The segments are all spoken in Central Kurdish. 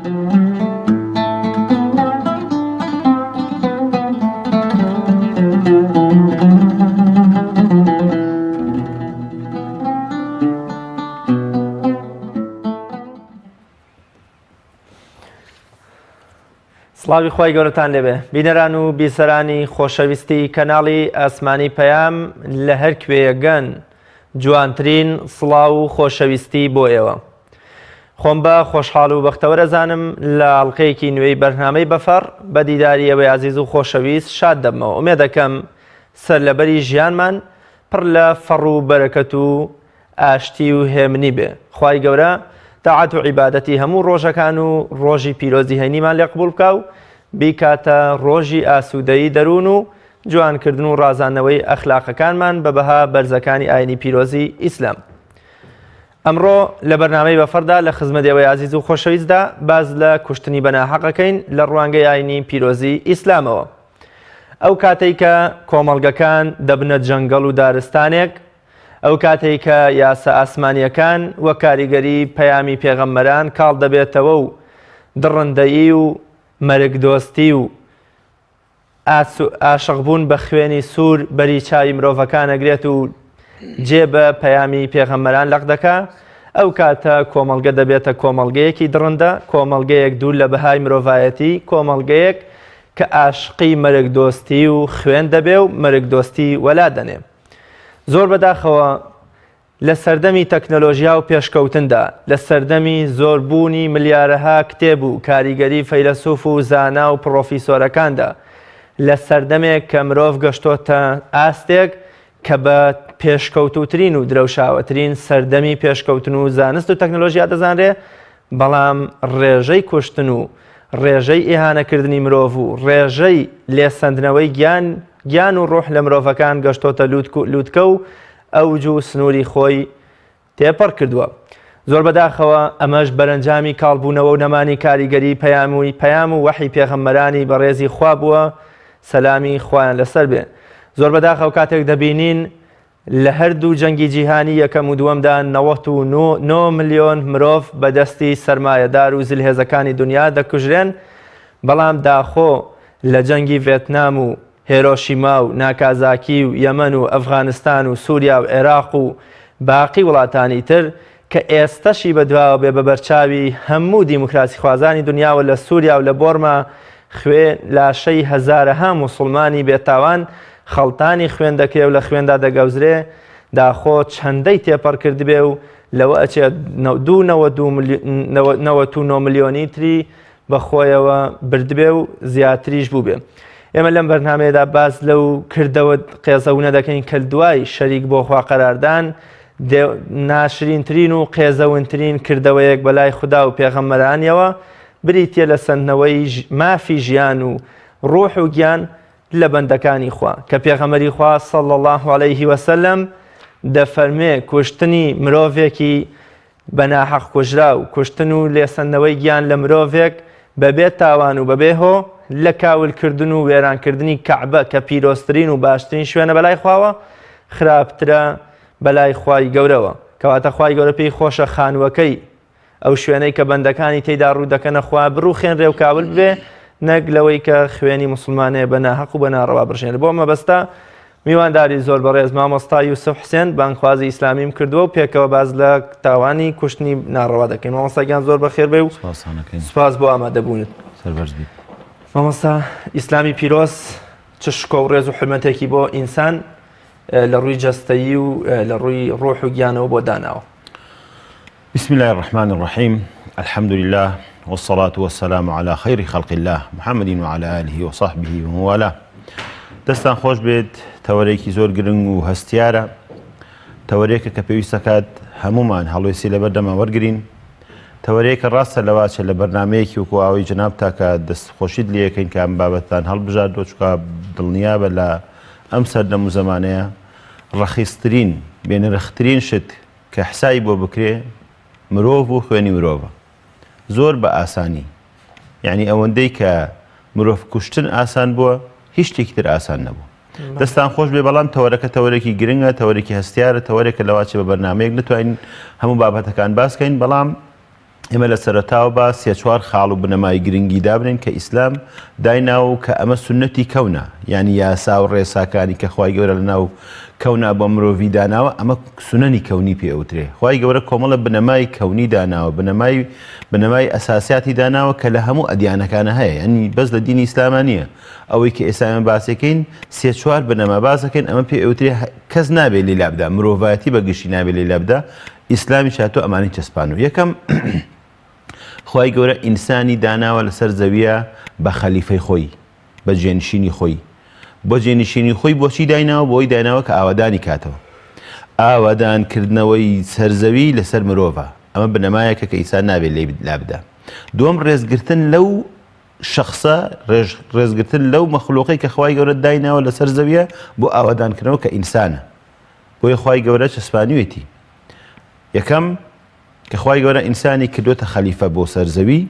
سڵاوی خوای گەورەتان لێبێ بینەران و بیسەرانی خۆشەویستی کەناڵی ئاسمانی پەیام لە هەر کوێیەگەن جوانترین سڵاو و خۆشەویستی بۆ ئێوە خۆم بە خۆشحاڵ و بەختەوەر ئەزانم لە ئەڵقەیەکی نوێی بەرنامەی بەفەڕ بە دیداری ئێوەی ئازیز و خۆشەویست شاد دەبمەوە ئومێدەکەم سەرلەبەری ژیانمان پڕ لە فەڕ و بەرەکەت و ئاشتی و هێمنی بێ خوای گەورە تاعەت و عیبادەتی هەموو ڕۆژەکان و ڕۆژی پیرۆزی هەینیمان لێ قبوڵ بکا و بیکاتە ڕۆژی ئاسوودەیی دەروون و جوانکردن و ڕازاندنەوەی ئەخلاقەکانمان بە بەها بەرزەکانی ئاینی پیرۆزی ئیسلام. ئەمڕۆ لە بەرنامەی بەفەڕدا لە خزمەت ئێوەی ئازیز و خۆشەویستدا باس لە کوشتنی بەناحەق ئەکەین لە ڕوانگەی ئاینی پیرۆزی ئیسلامەوە. ئەو کاتەی کە کۆمەڵگەکان دەبنە جەنگەڵ و دارستانێک، ئەو کاتەی کە یاسا ئاسمانییەکان و کاریگەری پەیامی پێغەمبەران کاڵ دەبێتەوە و دڕندەیی و مەرگدۆستی و ئاشقبوون بە خوێنی سوور بەری چاوی مرۆڤەکان ئەگرێت و جێ بە پەیامی پێغەمبەران لەق دەکا، ئەو کاتە کۆمەڵگە دەبێتە کۆمەڵگەیەکی دڕندە، کۆمەڵگەیەک دوور لە بەهای مرۆڤایەتی، کۆمەڵگەیەک کە ئاشقی مەرگدۆستی و خوێن دەبێ و مەرگدۆستی وەلا دەنێ. زۆر بەداخەوە لە سەردەمی تەکنەلۆژیا و پێشکەوتندا، لە سەردەمی زۆربوونی ملیارەها کتێب و کاریگەری فەیلەسوف و زانا و پڕۆفیسۆرەکاندا، لە سەردەمێک کە مرۆڤ گەشتۆتە ئاستێک کە بە پێشکەوتووترین و درەوشاوەترین سەردەمی پێشکەوتن و زانست و تەکنەلۆژیا دەزانرێ، بەڵام ڕێژەی کوشتن و ڕێژەی ئیهانەکردنی مرۆڤ و ڕێژەی لێسەندنەوەی گیان گیان و ڕۆح لە مرۆڤەکان گەشتۆتە لوتکە و ئەوج و سنووری خۆی تێپەڕ کردووە. زۆر بەداخەوە ئەمەش بەرەنجامی کاڵبوونەوە و نەمانی کاریگەری پەیاموی پەیام و وەحی پێغەمبەرانی بەڕێزی خوا بووە سەلامی خوایان لەسەر بێ. زۆر بەداخەوە کاتێک دەبینین لە هەردوو جەنگی جیهانی یەکەم و دووەمدا 99 ملیۆن مرۆڤ بە دەستی سەرمایەدار و زلهێزەکانی دنیا دەکوژرێن، بەڵام داخۆ لە جەنگی ڤێتنام و هێرۆشیما و ناکازاکی و یەمەن و ئەفغانستان و سوریا و عێراق و باقی وڵاتانی تر کە ئێستەشی بەدواوە بێ بە بەرچاوی هەموو دیموکراسیخوازانی دنیاوە لە سوریا و لە بۆرما خوێ لاشەی هەزارەها موسوڵمانی بێتاوان خەڵتانی خوێن دەکرێ و لە خوێندا دەگەوزرێ داخۆ چەندەی تێپەڕ کردبێ و لەوە ئەچێ دوو 99 ملیۆنی تری بە خۆیەوە بردبێ و زیاتریش بووبێ. ئێمە لەم بەرنامەیەدا باس لەو کردەوە قێزەونە دەکەین کە دوای شەریک بۆ خوا قەراردان ناشرینترین و قێزەونترین کردەوەیەک بەلای خودا و پێغەمبەرانیەوە بریتیە لە سەندنەوەی مافی ژیان و ڕۆح و گیان لە بەندەکانی خوا کە پێغەمبەری خوا صلی الله علیه وسلم دەفەرمێ کوشتنی مرۆڤێکی بە ناحەق کوژراو، کوشتن و لێسەندنەوەی گیان لە مرۆڤێک بەبێ تاوان و بەبێ هۆ، لە کاولکردن و وێرانکردنی کەعبە کە پیرۆزترین و باشترین شوێنە بەلای خواوە، خراپترە بەلای خوای گەورەوە. کەواتە خوای گەورە پێی خۆشە خانووەکەی، ئەو شوێنەی کە بەندەکانی تێیدا ڕوو دەکەنە خوا بڕوخێنرێ و کاول ببێ، نەک لەوەی کە خوێنی موسڵمانێ بە ناهەق و بە ناڕەوا بڕژێنرێ. بۆ ئەم مەبەستە میوانداری زۆر بەڕێز مامۆستا یوسف حوسێن بانگخوازی ئیسلامیم کردووە و پێکەوە باس لە تاوانی کوشتنی ناڕەوا دەکەین. مامۆستا گیان زۆر بەخێر بێ و سوپاس بۆ ئامادەبوونت. سەربەرز بیت. مامۆستا ئیسلامی پیرۆز چ شکۆ و ڕێز و حورمەتێکی بۆ ئینسان لە ڕووی جەستەیی و لە ڕووی ڕۆح و گیانەوە بۆ داناوە. بسم اللە الرحمن الرحیم الحمد للە والصلاة والسلام علی خیر خلق اللە محمد وعلی آله وصحبه ومن والاه دەستان خۆش بێت تەوەرێکی زۆر گرنگ و هەستیارە تەوەرێکە کە پێویستەکات هەمومان هەڵوێستی لەبەر دەما وەرگین تەوەرێکە ڕاستە لەواچە لە بەرنمەیەکی وەکو ئاوی جەناب تاکە دەست خۆشیت لەکەین کە ئەم بابەتان هەڵبژاردووە چکە دڵنیابە لە ئەم سەردەم و زمانەیە ڕەخیسترین بێنرخترین شت کە حسابی بۆ بکرێ مرۆڤ و خوێنی مرۆڤە زۆر بە ئاسانی یعنی ئەوەندەی کە مرۆڤ کوشتن ئاسان بووە هیچ شتێکی تر ئاسان نەبوو دەستان خۆش بێ بەڵام تەوەرەکە تەوەرێکی گرنگە تەوەرێکی هەستیارە تەوەرێکە لەواچێ بە بەرنمەیەک نتوانین هەموو بابەتەکان باسکەین بەڵام. ئێمە لە سەرەتاوە با سێ چوار خاڵ و بنەمای گرنگی دابنێین کە ئیسلام دایناوە و کە ئەمە سوننەتی کەونە، یانی یاسا و ڕێساکانی کە خوای گەورە لە ناو کەونا بۆ مرۆڤی داناوە ئەمە سونەنی کەونی پێ ئەوترێ. خوای گەورە کۆمەڵە بنەمای کەونی داناوە، بنەمای بنەمای ئەساسیاتی داناوە کە لە هەموو ئەدیانەکانە هەیە، یانی بەس لە دینی ئیسلاما نییە. ئەوەی کە ئێستا ئێمە باسێکەین سێ چوار بنەما باسەکەین ئەمە پێ ئەوترێ کەس نابێ لێی لابدا، مرۆڤایەتی بە گشتی نابێ لێی لابدا، ئیسلامیش هاتووە ئەمانەی چەسپانوە یەکەم خوای گەورە ئینسانی داناوە لەسەر زەویە بە خەلیفەی خۆی بە جێنشینی خۆی بۆ جێنشینی خۆی بۆچی دایناوە بۆی دایناوە کە ئاوادانی کاتەوە ئاوادان کردنەوەی سەرزەوی لەسەر مرۆڤە ئەمە بنەمایەکە کە ئینسان نابێت لێی لابدا دووەم ڕێزگرتن لەو شخصە ڕێزگرتن لەو مەخلوقەی کە خوای گەورە دایناوە لەسەر زەویە بۆ ئاوادانکردنەوە کە ئینسانە بۆیە خوای گەورە چەسپانویەتی یەکەم کە خوای گەورە ئینسانی کردوتە خەلیفە بۆ سەر زەوی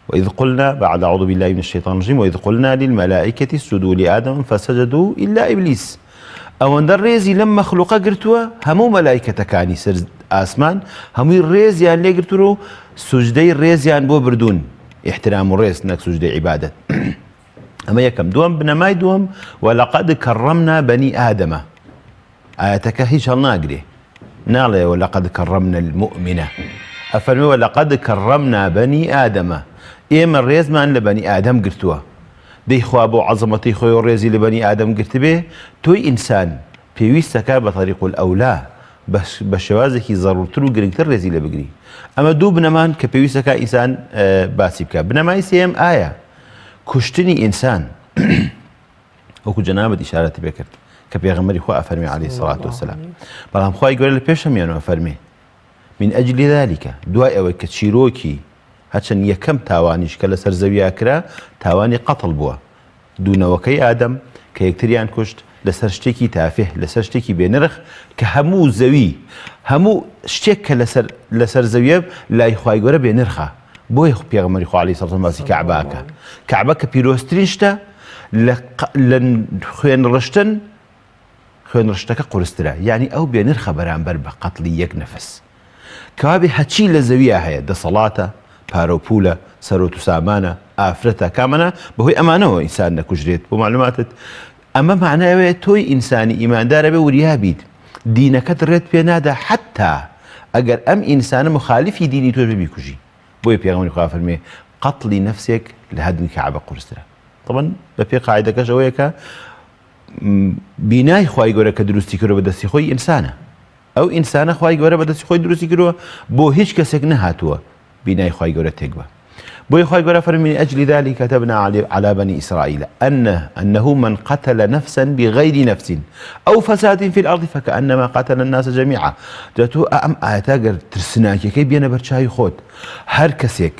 وإذ قلنا بعد أعوذ بالله من الشيطان الرجيم وإذ قلنا للملائكة اسجدوا لآدم فسجدوا إلا إبليس ئەوەندە ڕێزی لەم مەخلوقە گرتووە هەموو مەلایکەتەکانی سەر ئاسمان هەمووی ڕێزیان لێگرتون و سوجدەی ڕێزیان بۆ بردوون احترام و ڕێز نەک سوجدەی عیبادەت ئەمە یەکەم دووەم بنەمای دووەم ولقد كرمنا بني آدم ئاەتەکە هیچ هەڵناگرێ ناڵێ ولقد كرمنا المؤمن ئەفەرمێ ولقد كرمنا بني آدم ئێمە ڕێزمان لە بەنی ئادەم گرتووە دەی خوا بۆ عەزەمەتی خۆی و ڕێزی لە بەنی ئادەم گرتبێ تۆی ئینسان پێویستەکە بە طریق الأولى بە شێوازێکی زەڕورتر و گرنگتر ڕێزی لێ بگری ئەمە دوو بنەمان کە پێویستەکە ئینسان باسی بکە بنەمای سێم ئایا کوشتنی ئینسان وەکو جەنابت ئیشارەتی پێ کرد کە پێغەمبەری خوا ئەفەرمی عەلەیهی سەڵات وسلام بەڵام خوای گەورە لە پێش هەمیانەوە فەرمێ من أجل ذلك دوای ئەوەی کە چیرۆکی هەرچەند یەکەم تاوانیش کە لەسەر زەویا کرا تاوانی قەتڵ بووە دوو نەوەکەی ئادەم کە یەکتریان کوشت لەسەر شتێکی تافه لەسەر شتێکی بێنرخ کە هەموو زەوی هەموو شتێک کە لەسەر لەسەر زەویە لای خوای گەورە بێنرخە بۆیە پێغەمبەری خوا عەلەیهی سەڵام باسی کەعبە ئەکا کەعبە کە پیرۆزترین شتە لە لە خوێن ڕشتن خوێن ڕشتەکە قورسترە یعنی ئەو بێنرخە بەرامبەر بە قەتڵی یەک نەفس کەوابێ هەچی لە زەویا هەیە دەسەڵاتە پارە و پولە سەرۆت و سامانە ئافرەتە کامەنە بەهۆی ئەمانەوە ئینسان نەکوژرێت بۆ معلوماتت ئەمە معنای ئەوەیە تۆی ئینسانی ئیماندارە بێ وریا بیت دینەکەت ڕێت پێ نادا حتا ئەگەر ئەم ئینسانە مخالفی دینی تۆش بێ بیکوژی بۆیە پێغەمبەری خوا فەرمێ قەتڵی نەفسێک لە هەدمی کەعبە قورسترە طبعا بە پێی قاعدەکەش ئەوەیە کە بینای خوای گەورە کە دروستی کردوە بە دەستی خۆی ئینسانە ئەو ئینسانە خوای گەورە بە دەستی خۆی دروستی کردووە بۆ هیچ کەسێک نەهاتووە بینای خوای گەورە تێک بە بۆیە خوای گەورە فەرمی من أجل ذلك كتبنا على بني إسرائيل أنه أنه من قتل نفسا بغير نفس أو فساد في الأرض فكأنما قتل الناس جميعا جا تۆ ئەم ئایەتە گەر ترسناکیەکەی بێنە بەرچاوی خۆت هەر کەسێک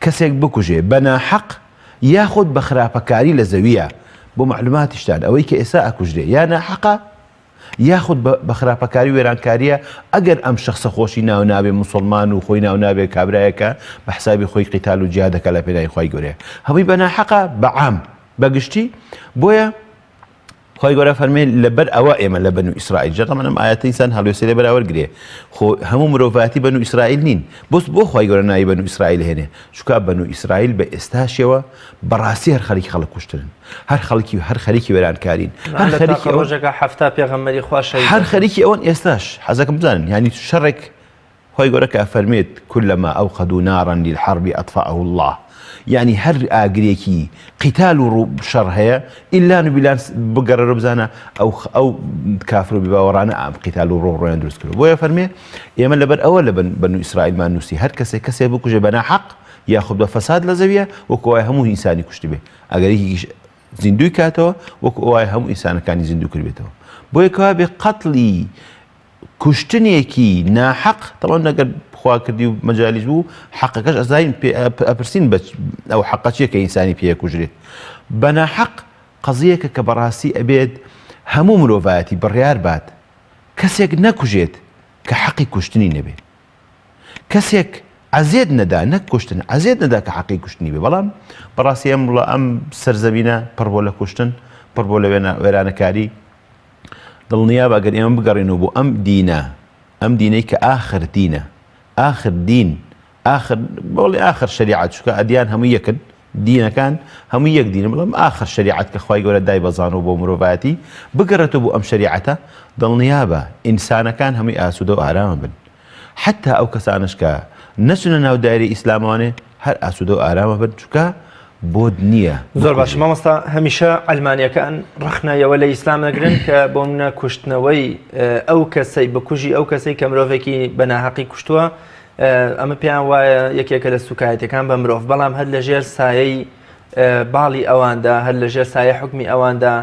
کەسێک بکوژێ بە ناحەق یاخود بە خراپەکاری لە زەویە بۆ معلوماتیشتان ئەوەی کە ئێستا ئەکوژرێ یا ناحەقە یاخود بە خراپەکاری و وێرانکاریە ئەگەر ئەم شەخسە خۆشی ناو نابێ موسڵمان و خۆی ناو نابێ کابرایەکە بە حسابی خۆی قیتال و جیهاد دەکا لە پێناوی خوای گەورەیە هەمووی بە ناحەقە بە عام بە گشتی بۆیە خوای گەورە فەرمێ لەبەر ئەوە ئێمە لە بەنو ئیسرائیل جا تەمەن ئەم ئاەتە ئینسان هەڵوێستی لێ بەراوەر گرێ خۆ هەموو مرۆڤایەتی بەنو ئیسرائیل نین بۆ بۆ خوای گەورە ناوی بەنو ئیسرائیل هێنێ چونکە بەنو ئیسرائیل بە ئێستاشەوە بەڕاستی هەر خەریکی خەڵک کوشتنن هەر خەڵکی هەر خەریکی وێرانکارین هەر خەریکی ئەوە ڕۆژێکە 70 پێغەمبەری خوا شەهید هەر خەریکی ئەوەن ئێستاش حەزەکەم بزانن یعنی شەڕێک خوای گەورە کە ئەفەرمێت كلما أوقدوا نارا للحرب أطفأه الله یعنی هەر ئاگرێکی قیتال و ڕوو شەڕ هەیە ئیلان و بیلان بگەڕێرە بزانە ئەو ئەو کافر و بیباوەڕانە ئام قیتال و ڕۆ ڕۆیان دروست کردو بۆیە فەرمێ ئێمە لەبەر ئەوە لە بەنو ئیسرائیلمان نووسی هەر کەسێک کەسێک بکوژێ بە ناحەق یاخود بە فەساد لە زەویە وەکو وایە هەموو ئینسانی کوشتبێ ئەگەر یەکێکیش زیندووی کاتەوە وەکو وایە هەموو ئینسانەکانی زیندوو کردبێتەوە بۆیە کەوا بێ قەتڵی کوشتنێکی ناحەق تەوان ئەگەر خوا کردی و مەجالیش بوو حەقەکەش ئەزانین ئەپرسین بە ئەو حەقە چیە کە ئینسانی پێ کوژرێت بە ناحەق قەزیەکە کە بەڕاستی ئەبێت هەموو مرۆڤایەتی بڕیار بات کەسێک نەکوژێت کە حەقی کوشتنی نەبێت کەسێک عەزێت نەدا نەک کوشتن عەزێت نەدا کە حەقی کوشتنی بێ بەڵام بەڕاستی ئەم وڵا ئەم سەرزەمینە پڕ بۆ لە کوشتن پڕ بۆ لە وێرانەکاری دڵنیابە ئەگەر ئێمە بگەڕێنەوە بۆ ئەم دینە ئەم دینەی کە ئاخر دینە ئاخر دین. ئاخر بەڵێ ئاخر شەریعەت چونکە ئەدیان هەموو یەکن دینەکان هەموو یەک دینن بەڵام ئاخر شەریعەت کە خوای گەورە دایبەزانوە بۆ مرۆڤایەتی بگەڕێتەوە بۆ ئەم شەریعەتە دڵنیابە ئینسانەکان هەمووی ئاسوودە و ئارامە بن حەتا ئەو کەسانەش کە نەچنە ناو دایرەی ئیسلامەوانێ هەر ئاسوودە و ئارامە بن چونکە بۆت نییە زۆر باش مامۆستا هەمیشە عەلمانیەکان ڕەخنە یەوە لە ئیسلام نەگرن کە بۆ منە کوشتنەوەی ئەو کەسەی بکوژی ئەو کەسەی کە مرۆڤێکی بە ناهەقی کوشتووە ئەمە پێیان وایە یەکێکە لە سوکایەتەکان بە مرۆڤ بەڵام هەر لەژێر سایەی باڵی ئەواندا هەر لەژێر سایە حکمی ئەواندا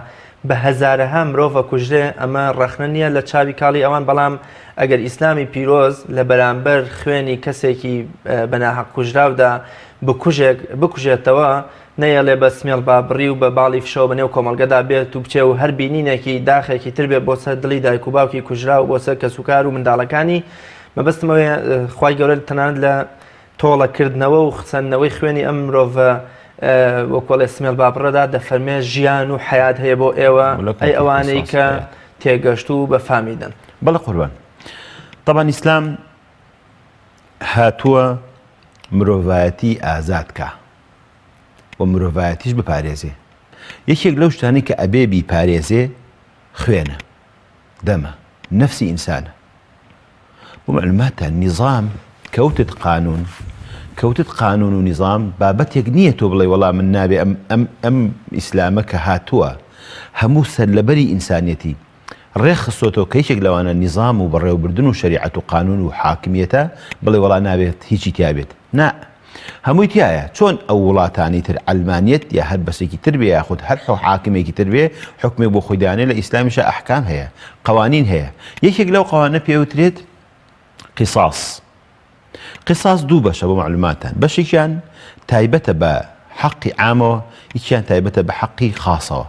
بە هەزارەها مرۆڤ ئەکوژرێ ئەمە ڕەخنە نییە لە چاوی کاڵی ئەوان بەڵام ئەگەر ئیسلامی پیرۆز لە بەرامبەر خوێنی کەسێکی بە ناحەق کوژراودا بکوژێک بکوژێتەوە نەیەڵێ بە سمێڵ بابڕی و بە باڵی فشەوە بە نێو کۆمەڵگەدا بێت و بچێ و هەر بینینێکی داخێکی تر بێ بۆ سەر دڵی دایک و باوکی کوژراو بۆ سەر کەسوکار و منداڵەکانی مەبەستم ئەوەیە خوای گەورە تەنانەت لە تۆڵە کردنەوە و خسەندنەوەی خوێنی ئەم مرۆڤە وەکۆڵێ سمێڵ بابڕەدا دەفەرمێ ژیان و حیات هەیە بۆ ئێوە ئەی ئەوانەی کە تێگەشت و بە فامی دەن. بەڵێ قوربان تەبان ئیسلام هاتووە مرۆڤایەتی ئازاد کا و مرۆڤایەتیش بپارێزێ یەکێک لەو شتانەی کە ئەبێ بیپارێزێ خوێنە دەمە نەفسی ئینسانە بۆ معلوماتتان نیزام کەوتت قانون کەوتت قانون و نیزام بابەتێک نییە تۆ بڵێ وەڵا من نابێ ئەم ئەم ئەم ئیسلامە کە هاتووە هەموو سەرلەبەری ئینسانیەتی ڕێکخستۆتەوە کە یەکێک لەوانە نیزام و بەڕێوەبردن و شەریعەت و قانون و حاکمیەتە بڵێ وەڵا نابێت هیچی تیابێت نا هەمووی تیایە چۆن ئەو وڵاتانی تر عەلمانیەت یا هەر بەسێکی تر بێ یاخود هەر حاکمێکی تر بێ حوکمێک بۆ خۆی دانێ لە ئیسلامیشا ئەحکام هەیە قوانین هەیە یەکێک لەو قوانە پێوترێت قیساس قیساس دوو بەشە بۆ معلوماتان بەشێکیان تایبەتە بە حەقی عامەوە یەکیان تایبەتە بە حەقی خاصەوە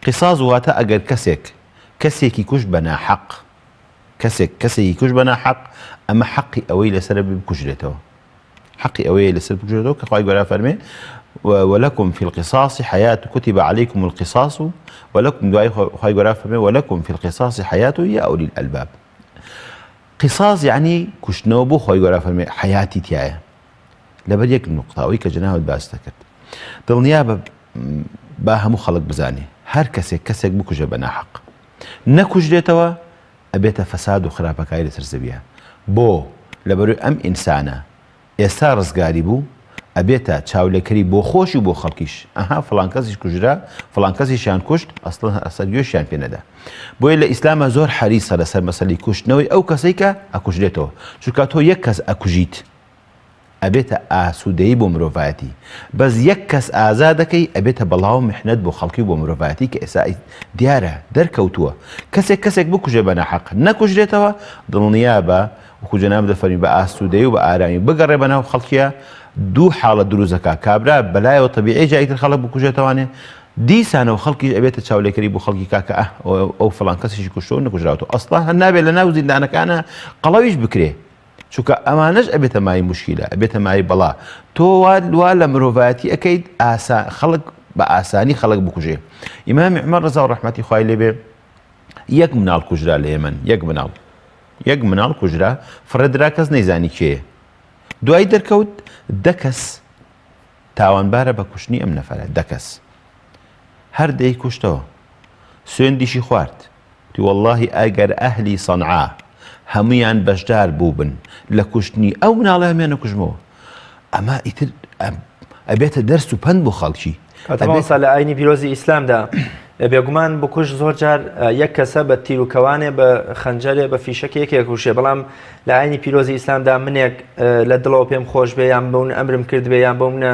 قیساس واتە ئەگەر کەسێک کەسێکی کوشت بە ناحەق کەسێک کەسێکی کوشت بە ناحەق ئەمە حەقی ئەوەی لەسەرە بکوژرێتەوە حەقی ئەوەیە لەسەر بکوژرێتەوە کە خوای گەورە فەرمێ ولكم في القصاص حياة كتب عليكم القصاص ولكم دوای خوای گەورە فەرمێ ولكم في القصاص حياة يا أولي الألباب قصاص یعنی کوشتنەوە بۆ خوای گەورە فەرمێ حیاتی تایە لەبەر یەک نقطە ئەوەی کە جەنابت باس دەکرد دڵنیا بە با هەموو خەڵک بزانێ هەر کەسێک کەسێک بکوژە بە ناحەق نەکوژرێتەوە ئەبێتە فەساد و خراپەکاری لەسەر زەویە بۆ؟ لەبەروی ئەم ئینسانە ئێستا ڕزگاری بوو ئەبێتە چاولێکەری بۆ خۆشی و بۆ خەڵکیش ئەها فڵان کەسیش کوژرا فڵان کەسیشیان کوشت ئەسڵەن ئەسەر گوێشیان پێ نەدا بۆیە لە ئیسلامە زۆر حەریسە لەسەر مەسەلی کوشتنەوەی ئەو کەسەی کە ئەکوژرێتەوە چونکە تۆ یەک کەس ئەکوژیت ئەبێتە ئاسوودەیی بۆ مرۆڤایەتی بەس یەک کەس ئازادەکەی ئەبێتە بەڵا و میحنەت بۆ خەڵکی و بۆ مرۆڤایەتی کە ئێستا دیارە دەرکەوتووە کەسێک کەسێک بکوژێ بە ناحەق نەکوژرێتەوە دڵنیابە وەکو جەنابت دەفەرمی بە ئاسوودەیی و بە ئارامی بگەڕێ بە ناو خەڵکیە دوو حاڵەت دروست دەکا کابرا بەلایەوە تەبیعی جاری تر خەڵک بکوژێتەوانێ دیسانەوە خەڵکیش ئەبێتە چاولێکەری بۆ خەڵکی کاکە ئە ئەو فڵان کەسیشی کوشتووە نەکوژراوەتەوە ئەسڵا هەر نابێ لە ناو زیندانەکانە قەڵەویش بکرێ چونکە ئەمانەش ئەبێتە مایەی موشکیلە ئەبێتە مایەی بەڵا تۆ وا لە مرۆڤایەتی ئەکەیت ئاسان خەڵک بە ئاسانی خەڵک بکوژێ ئیمامی عومەر ڕەزا و ڕەحمەتی خوای لێبێ یەک مناڵ کوژرا لە یەمەن یەک مناڵ یەک مناڵ کوژرا فڕێدرا کەس نەیزانی کێیە دوای دەرکەوت دە کەس تاوانبارە بە کوشتنی ئەم نەفەرە دە کەس هەر دەیکوشتەوە سوێندیشی خوارد وتی، وەڵڵاهی ئەگەر ئەهلی سەنعا هەموویان بەشدار بووبن لە کوشتنی ئەو مناڵە هەموویان ئەکوژمەوە. ئەمە ئیتر ئەبێتە دەرس و پەند بۆ خەڵکی. کاتە مامۆستا لە ئاینی پیرۆزی ئیسلامدا بێگومان بکوژ زۆر جار یەک کەسە بە تیر و کەوانێ بە خەنجەرێ بە فیشەکە یەکێک کوشێ بەڵام لە ئاینی پیرۆزی ئیسلامدا منێک لە دڵەوە پێم خۆش بێ یان بەون ئەمرم کرد بێ یان بەو منە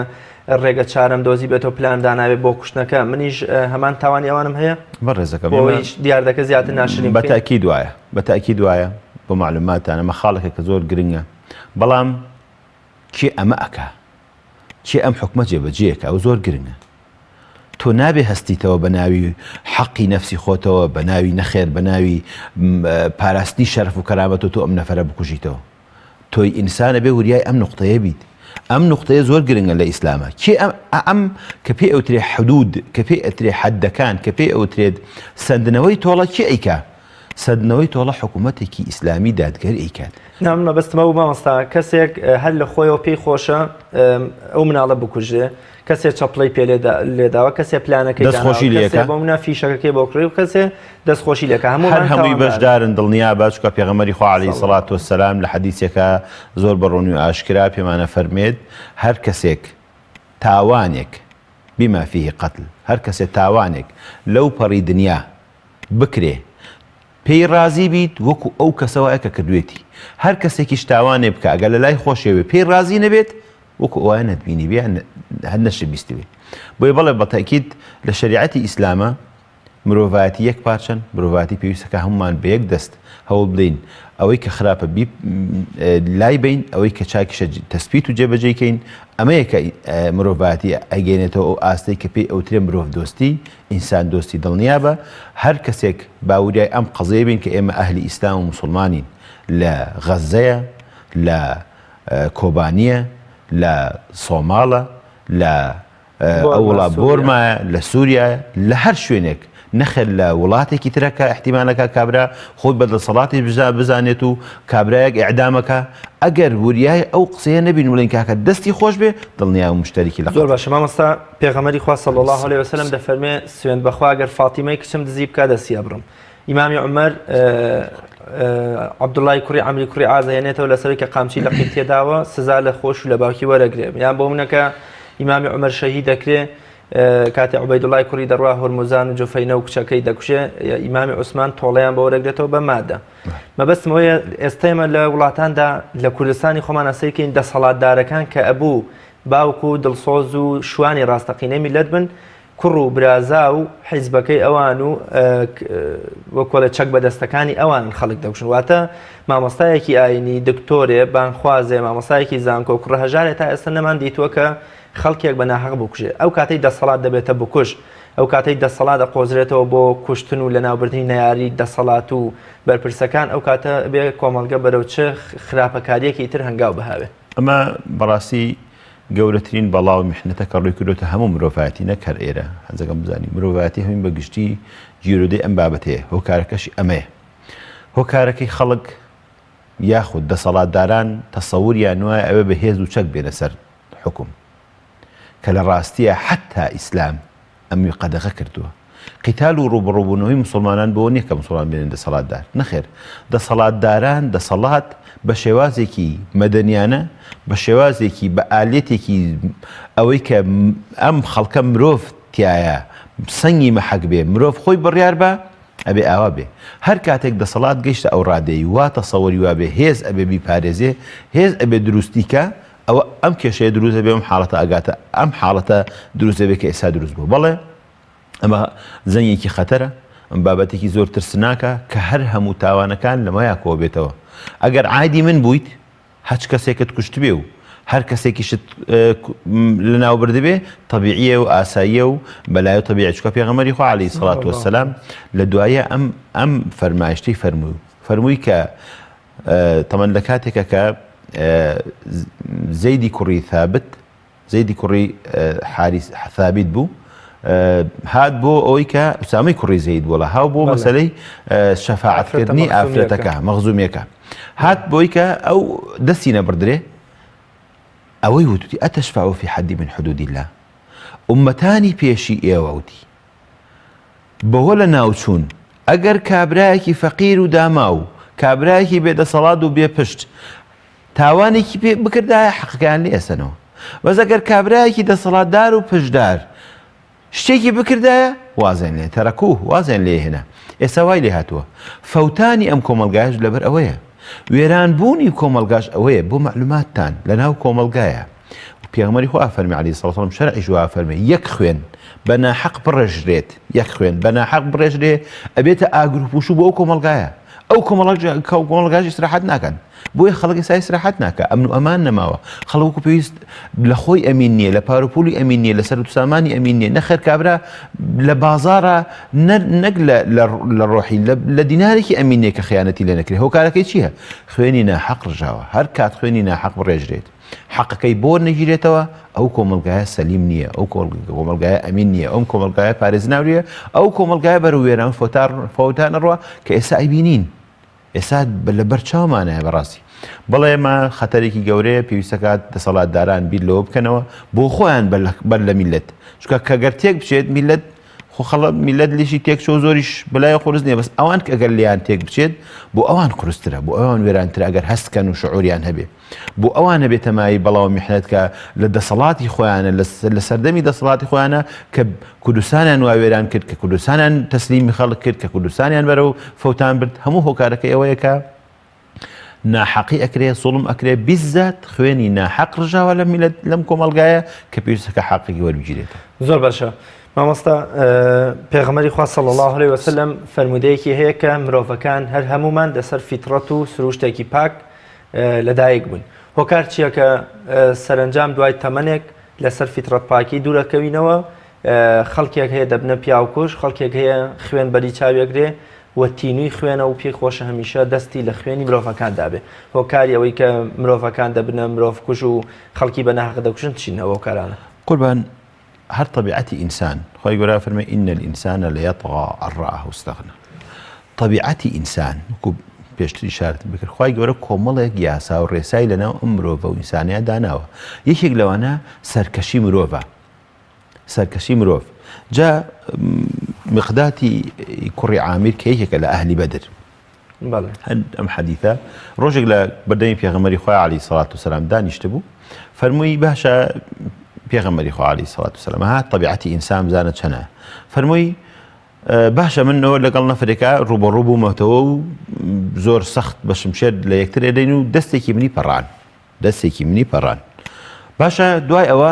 ڕێگە چارەم دۆزی بێتەوە پلان داناوێ بۆ کوشتنەکە منیش هەمان تاوانی ئەوانم هەیە بەڕێزەکەم بۆیش دیاردەکە زیاتر ناشرین بە تاکید وایە بە تاکید وایە بۆ معلوماتان ئەمە خاڵێکە کە زۆر گرنگە بەڵام کێ ئەمە ئەکا کێ ئەم حکومە جێبەجێکە ئەو زۆر گرنگە تۆ نابێ هەستیتەوە بە ناوی حەقی نەفسی خۆتەوە بە ناوی نەخێر بە ناوی پاراستنی شەرف و کەرامەتەوە تۆ ئەم نەفەرە بکوژیتەوە تۆی ئینسان ئەبێ وریای ئەم نوقتەیە بیت ئەم نوقتەیە زۆر گرنگە لە ئیسلامە کێ ئەم ئەم کە پێ ئەوترێ حدود کە پێ ئەترێ حەدەکان کە پێ ئەوترێت سەندنەوەی تۆڵە کێ ئەیکا؟ سەندنەوەی تۆڵە حکوومەتێکی ئیسلامی دادگەر ئەیکات. نا من مەبەستم ئەوە مامۆستا کەسێک هەر لە خۆیەوە پێی خۆشە ئەو مناڵە بکوژێ کەسێ چەپڵەی پێ لێداوە کەسێ پلانەکەی دەستخۆشی لێکە بۆ منە فیشەکەکەی بۆ کڕی و کەسێ دەستخۆشی لێکە هەموو هەر هەمووی بەشدارن دڵنیا بە چونکە پێغەمبەری خوا عەلەیهی سەڵات وەسەلام لە حەدیسێکا زۆر بە ڕوونی و ئاشکرا پێمانە فەرمێت هەر کەسێک تاوانێک بما فیه قتل هەر کەسێ تاوانێک لەو پەڕی دنیا بکرێ پێی ڕازی بیت وەکو ئەو کەسە وایە کە کردوێتی هەر کەسێکیش تاوانێ بکا گەر لە لای خۆشیەوە بێ پێی ڕازی نەبێت وەکو ئەوایە نەتبینیبێ یان هەر نەشتبیستبێ بۆیە بەڵێ بە تەئکید لە شەریعەتی ئیسلامە مرۆڤایەتی یەک پارچەن مرۆڤایەتی پێویستە کە هەمومان بە یەک دەست هەوڵ بدەین ئەوەی کە خراپە بی لای بین ئەوەی کە چاکیشە تەسپیت و جێبەجێی کەین ئەمەیە کە مرۆڤایەتی ئەگەێنێتەوە ئەو ئاستەی کە پێی ئەوترێ مرۆڤ دۆستی ئینسان دۆستی دڵنیابە هەر کەسێک با وریای ئەم قەزیە بین کە ئێمە ئەهلی ئیسلام و موسڵمانین لە غەزەیە لە کۆبانیە لە سۆماڵە لە ئەو وڵا بۆرمایە لە سووریایە لە هەر شوێنێک نەخێر لە وڵاتێکی ترە کە ئیحتیمالەکە کابرا خۆی بە دەسەڵاتی بزانێت و کابرایەک ئیعدامەکە ئەگەر وریای ئەو قسەیە نەبین بڵێین کاکە دەستی خۆش بێ دڵنیام موشتەریکی لە زۆر باشە مامۆستا پێغەمبەری خوا صلی اللە علیە وسلم دەفەرمێ سوێند بەخوا گەر فاتیمەی کچم دزی بکا دەستی ئەبڕم ئیمامی عومەر عەبدوڵای کوڕی عەمری کوڕی عاز هێنێتەوە لەسەر کە قامچی لە قین تێداوە سزا لە خۆش و لە باوکی وەرەگرێ یان بۆ منەکە ئیمامی عومەر شەهید دەکرێ کاتێ عوبەیدوڵای کوڕی دەڕوا هۆرموزان و جوفەینە و کچەکەی دەکوژێ ئیمامی عوسمان تۆڵەیان بۆ وەرەگرێتەوە بە مادە مەبەستم ئەوەیە ئێستا ئێمە لە وڵاتاندا لە کوردستانی خۆمان ئەسەیکەین دەسەڵاتدارەکان کە ئەبوو باوک و دڵسۆز و شوانی ڕاستەقینەی میلەت بن کوڕ و برازا و حیزبەکەی ئەوان و وەکۆڵێ چەک بەدەستەکانی ئەوانن خەڵک دەکوژن واتە مامۆستایەکی ئاینی دکتۆرێ بانخوازێ مامۆستایەکی زانکۆ کوڕە هەژارێ تا ئێستا نەمان دیتووە کە خەڵکێک بە ناحەق بکوژێ ئەو کاتەی دەسەڵات دەبێتە بکوژ ئەو کاتەی دەسەڵات ئەقۆزرێتەوە بۆ کوشتن و لەناوبردنی نەیاری دەسەڵات و بەرپرسەکان ئەو کاتە بێ کۆمەڵگە بەرەو چ خراپەکاریەکی تر هەنگاو بهاوێ. ئەمە بەڕاستی گەورەترین بەڵا و میحنەتە کە ڕووی کردۆتە هەموو مرۆڤایەتی نەک هەر ئێرە حەزەکەم بزانی مرۆڤایەتی هەمووی بە گشتی گیرۆدەی ئەم بابەتەیە هۆکارەکەشی ئەمەیە هۆکارەکەی خەڵک یاخود دەسەڵاتداران تەسەوریان وایە ئەوێ بە هێز و چەک بێنە سەر حوکم کە لە ڕاستیە حەتا ئیسلام ئەمی قەدەغە کردووە. قیتال و ڕووبەڕووبوونەوەی موسڵمانان بەوە نیە کە موسڵمان بێنە دەسەڵاتدار، نەخێر دەسەڵاتداران دەسەڵات بە شێوازێکی مەدەنیانە، بە شێوازێکی بە ئالیەتێکی ئەوەی کە ئەم خەڵکە مرۆڤ تیایە سەنگی مەحەک بێ مرۆڤ خۆی بڕیار با ئەبێ ئاوا بێ هەر کاتێک دەسەڵات گەیشتە ئەو ڕادەی وا تەسەوری وا بێ هێز ئەبێ بیپارێزێ هێز ئەبێ دروستی کا ئەوە ئەم کێشەیە دروست دەبێ ئەم حاڵەتە ئەگاتە ئەم حاڵەتە دروست دەبێ کە ئێستا دروست بوو بەڵێ ئەمە زەنگێکی خەتەرە ئەم بابەتێکی زۆر ترسناکە کە هەر هەموو تاوانەکان لەمەیا کۆ بێتەوە ئەگەر عادی من بوویت هەچ کەسێکت کوشتبێ و هەر کەسێکیشت لەناو بردبێ تەبیعیە و ئاساییە و بەلای و تەبیعی چکە پێغەمبەری خوا عەلەیهی سڵات وەسەلام لە دوایە ئەم ئەم فەرمایشتەی فەرمووی فەرمووی کە تەمەن لە کاتێکە کە زەیدی کوڕی ثابت زەیدی کوڕی حاریس ثابت بوو هات بۆ ئەوەی کە ئوسامەی کوڕی زەید بۆڵە هاو بۆ مەسلەی شەفاعەتکردنی ئافرەتەکە مەخزومیەکە هات بۆی کە ئەو دەستی نەبڕدرێ ئەوەی وتوتی أتشفع في حد من حدود الله ئومەتانی پێشی ئێوە وتی بەوە لە ناوچوون ئەگەر کابرایەکی فەقیر و داماو کابرایەکی بێدەسەڵات و بێ پشت تاوانێکی پێ بکردایە حەقەکەیان لێ ئەسەنەوە بەس ئەگەر کابرایەکی دەسەڵاتدار و پشتدار شتێکی بکردایە وازیان لێ تەرەکوه وازیان لێ هێنا ئێستا وای لێ هاتووە فەوتانی ئەم کۆمەڵگایش لەبەر ئەوەیە وێران بوونی کۆمەڵگاش ئەوەیە بۆ مەعلوماتتان لەناو کۆمەڵگایە پێغەمبەری خوا فەرمی عەلەیهی سڵات وسلام شەرعیش وا فەرمی یەک خوێن بە ناحەق بڕێژرێت یەک خوێن بە ناحەق بڕێژرێ ئەبێتە ئاگر و پوشوو بۆ ئەو کۆمەڵگایە ئەو کۆمەڵگاش ئیسراحەت ناکەن بۆیە خەڵک ئێستا ئیسراحەت ناکە ئەمن و ئەمان نەماوە خەڵک وەکو پێویست لە خۆی ئەمین نییە لە پاروپولی ئەمین نییە لە سەر سامانی ئەمین نییە نەخێر کابرا لە بازارە نەک لە ڕۆحی لە دینارێکی ئەمین نییە کە خیانەتی لێ نەکرێ هۆکارەکەی چییە خوێنی ناحەق ڕژاوە هەر کات خوێنی ناحەق بڕێژرێت حەقەکەی بۆ نەگیرێتەوە. ئەو کۆمەڵگایە سەلیم نییە، ئەو کۆمەڵگایە ئەمین نییە، ئەم کۆمەڵگایە پارێزناو نییە، ئەو کۆمەڵگایە بەرەو وێران فەوتان ئەڕوا کە ئێستا ئەیبینین. ئێستا لەبەر چاومانایە بەڕاستی. بەڵێ ئەمە خەتەرێکی گەورەیە پێویستەکات دەسەڵاتداران بیر لەوە بکەنەوە بۆ خۆیان بەر لە میلەت چونکە کە گەر تێک بچێت میلەت خۆ خەڵە میلەت لیشی تێک چۆ زۆریش بەلای قورس نییە بەس ئەوان کە گەر لیان تێک بچێت بۆ ئەوان قورسترە بۆ ئەوان وێرانترە ئەگەر هەست کەن و شعوریان هەبێ بۆ ئەوان ئەبێتە مایەی بەڵا و میحنەت کە لە دەسەڵاتی خۆیانە لە سەردەمی دەسەڵاتی خۆیانە کە کوردستانیان وا وێران کرد کە کوردستانیان تەسلیمی خەڵک کرد کە کوردستانیان بەرەو فەوتان برد هەموو هۆکارەکەی ئەوەیە کە ناحەقی ئەکرێ زوڵم ئەکرێ بیزات خوێنی ناحەق ڕژاوە لە میلەت لەم کۆمەڵگایە کە پێویستە کە حەقێکی وەربگیرێتەوە. زۆر باشە مامۆستا پێغەمبەری خوا صلی الله علیه وسلم فەرموودەیەکی هەیە کە مرۆڤەکان هەر هەمومان لەسەر فیتڕەت و سروشتێکی پاک لەدایک بووین هۆکار چییە کە سەرەنجام دوای تەمەنێک لەسەر فیتڕەت پاکی دوورەکەوینەوە خەڵکێک هەیە دەبنە پیاوکوژ خەڵکێک هەیە خوێن بەری چاوێگرێ و تینووی خوێنە و پێی خۆشە هەمیشە دەستی لە خوێنی مرۆڤەکاندا بێ هۆکاری ئەوەی کە مرۆڤەکان دەبنە مرۆڤکوژ و خەڵکی بە ناحەق دەکوژن چین ئەو هۆکارانە؟ قوربان هەر تەبیعەتی ئینسان خوای گەورە فەرمی ان الانسان لیطغی ان رآه استغنی تەبیعەتی ئینسان وەکو پێشتر ئیشارەتم بکرد خوای گەورە کۆمەڵێک یاسا و ڕێسای لەناو ئەم مرۆڤە و ئینسانەیە داناوە یەکێک لەوانە سەرکەشی مرۆڤە سەرکەشی مرۆڤ جا مقداتی کوڕی عامیر کە یەکێکە لە ئەهلی بەدر ئەم حەدیثە ڕۆژێک لە بەردەمی پێغەمبەری خوای عەلەیهی سەڵات و سەلام دانیشتبوو فەرمووی باشە پێغەمبەری خوا عەلەیهی سەڵات و سەلام ها تەبیعەتی ئینسان بزانە چەنە فەرمووی باشە من ئەوە لەگەڵ نەفرێکا ڕوبەڕوو بوومەتەوە و زۆر سەخت بە شمشێر لە یەکتر ئەدەین و دەستێکی منی پەڕان دەستێکی منی پەڕان باشە دوای ئەوە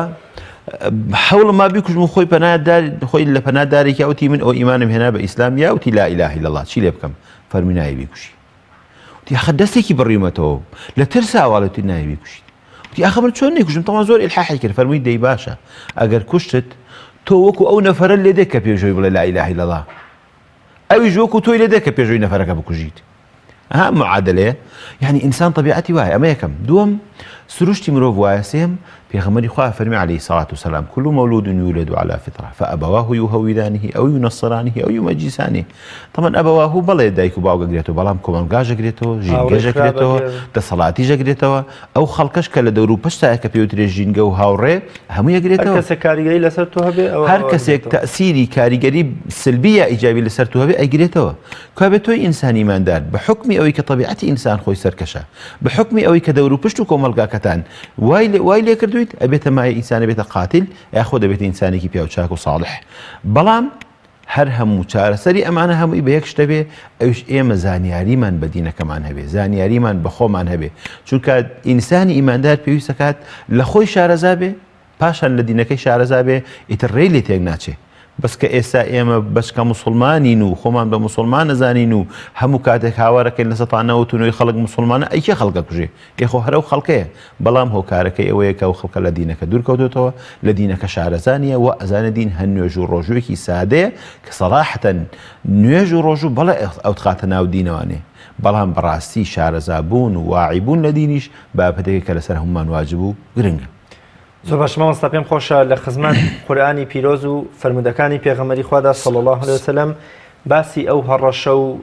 حەوڵم ما بیکوژم و خۆی پەنا خۆی لە پەنا دارێکی ئەوتی من ئەو ئیمانم هێنا بە ئیسلام یا وتی لا إله إلا الله چی لێ بکەم فەرمی نایە بیکوژی وتی ئاخە دەستێکی بڕیومەتەوە لە ترسا واڵێتی نایە بیکوژیت وتی ئاخە من چۆن نەیکوژم تەمان زۆر ئیلحاحی کرد فەرمووی دەی باشە ئەگەر کوشتت تۆ وەکو ئەو نەفەرە لێ دێ کە پێشەوەی بڵێ لا إله إلا الله ئەویش وەکو تۆی لێ دێ کە پێشەوەی نەفەرەکە بکوژیت ئەها معادلەیە یعنی ئینسان طبیعەتی وایە ئەمە یەکەم دووەم سروشتی مرۆڤ وایە سێم پێغەمبەری خوا فەرمی علیه الصلاة والسلام كل مولود يولد على فطرة فأبواه يهودانه أو ينصرانه أو يمجسانه طبعا أبواه بەڵێ دایک و باوک ئەگرێتەوە بەڵام کۆمەڵگاش ئەگرێتەوە ژینگەش ئەگرێتەوە دەسەڵاتیش ئەگرێتەوە ئەو خەڵکەش کە لە دەور و پشتایە کە پێوترێ ژینگە و هاوڕێ هەمووی ئەگرێتەوە. هەر کەسێک کاریگەری لەسەر تۆ هەبێ ئەوە هەر کەسێک تەئسیری کاریگەری سلبی یا ئیجابی لەسەر تۆ هەبێ ئەیگرێتەوە. کوا بێ تۆی ئینسان ئیماندار بە حوکمی ئەوەی کە تەبیعەتی ئینسان خۆی سەرکەشە بە حوکمی ئەوەی کە دەور و پشت و کۆمەڵگاکەتان وای لێ وای لێ کردوویت ئەبێتە مایە ئینسان ئەبێتە قاتیل یاخۆ دەبێتە ئینسانێکی پیاوچاک و ساڵح بەڵام هەر هەموو چارەسەری ئەمانە هەمووی بە یەک شتە بێ ئەویش ئێمە زانیاریمان بە دینەکەمان هەبێ زانیاریمان بە خۆمان هەبێ چونکە ئینسانی ئیماندار پێویستەکات لە خۆی شارەزا بێ پاشان لە دینەکەی شارەزا بێ ئیتر ڕێی لێ تێک ناچێ بەس کە ئێستا ئێمە بەچکە موسڵمانین و خۆمان بە موسڵمان نەزانین و هەموو کاتێک هاوارەکەین لە سەتا نەوەت و نۆی خەڵک موسڵمانە ئەی کێ خەڵک ئەکوژێ ئێ خۆ هەر ئەو خەڵکەیە بەڵام هۆکارەکەی ئەوەیە کە ئەو خەڵکە لە دینەکە دوور کەوتۆتەوە، لە دینەکە شارەزا نییە، وا ئەزانێ دین هەر نوێژ و ڕۆژووێکی سادەیە کە سەراحەتەن نوێژ و ڕۆژوو بەڵێ ئەوتخاتە ناو دینەوانێ، بەڵام بەڕاستی شارەزا بوون و واعی بوون لە دینیش بابەتێکە کە لەسەر هەموومان واجب و گرنگە. زۆر باشە مامۆستا پێم خۆشە لە خزمەت قورئانی پیرۆز و فەرموودەکانی پێغەمبەری خوادا صلی اللە علیه وسلم باسی ئەو هەڕەشە و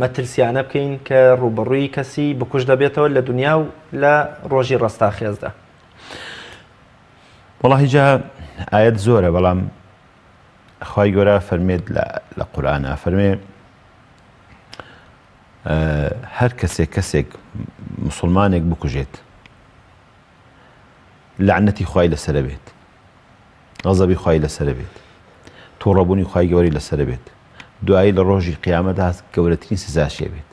مەترسیانە بکەین کە ڕووبەڕووی کەسی بکوژ دەبێتەوە لە دنیا و لە ڕۆژی ڕەستاخێزدا. وەڵاهی جا ئایەت زۆرە بەڵام خوای گەورە فەرمێت لە قورئانا فەرمێ هەر کەسێک کەسێک مسلمانێک بکوژێت لەعنەتی خوای لەسەرە بێت غەزەبی خوای لەسەرە بێت توڕەبوونی خوای گەورەی لەسەرە بێت دوایی لە ڕۆژی قیامەتدا گەورەترین سزاشێ بێت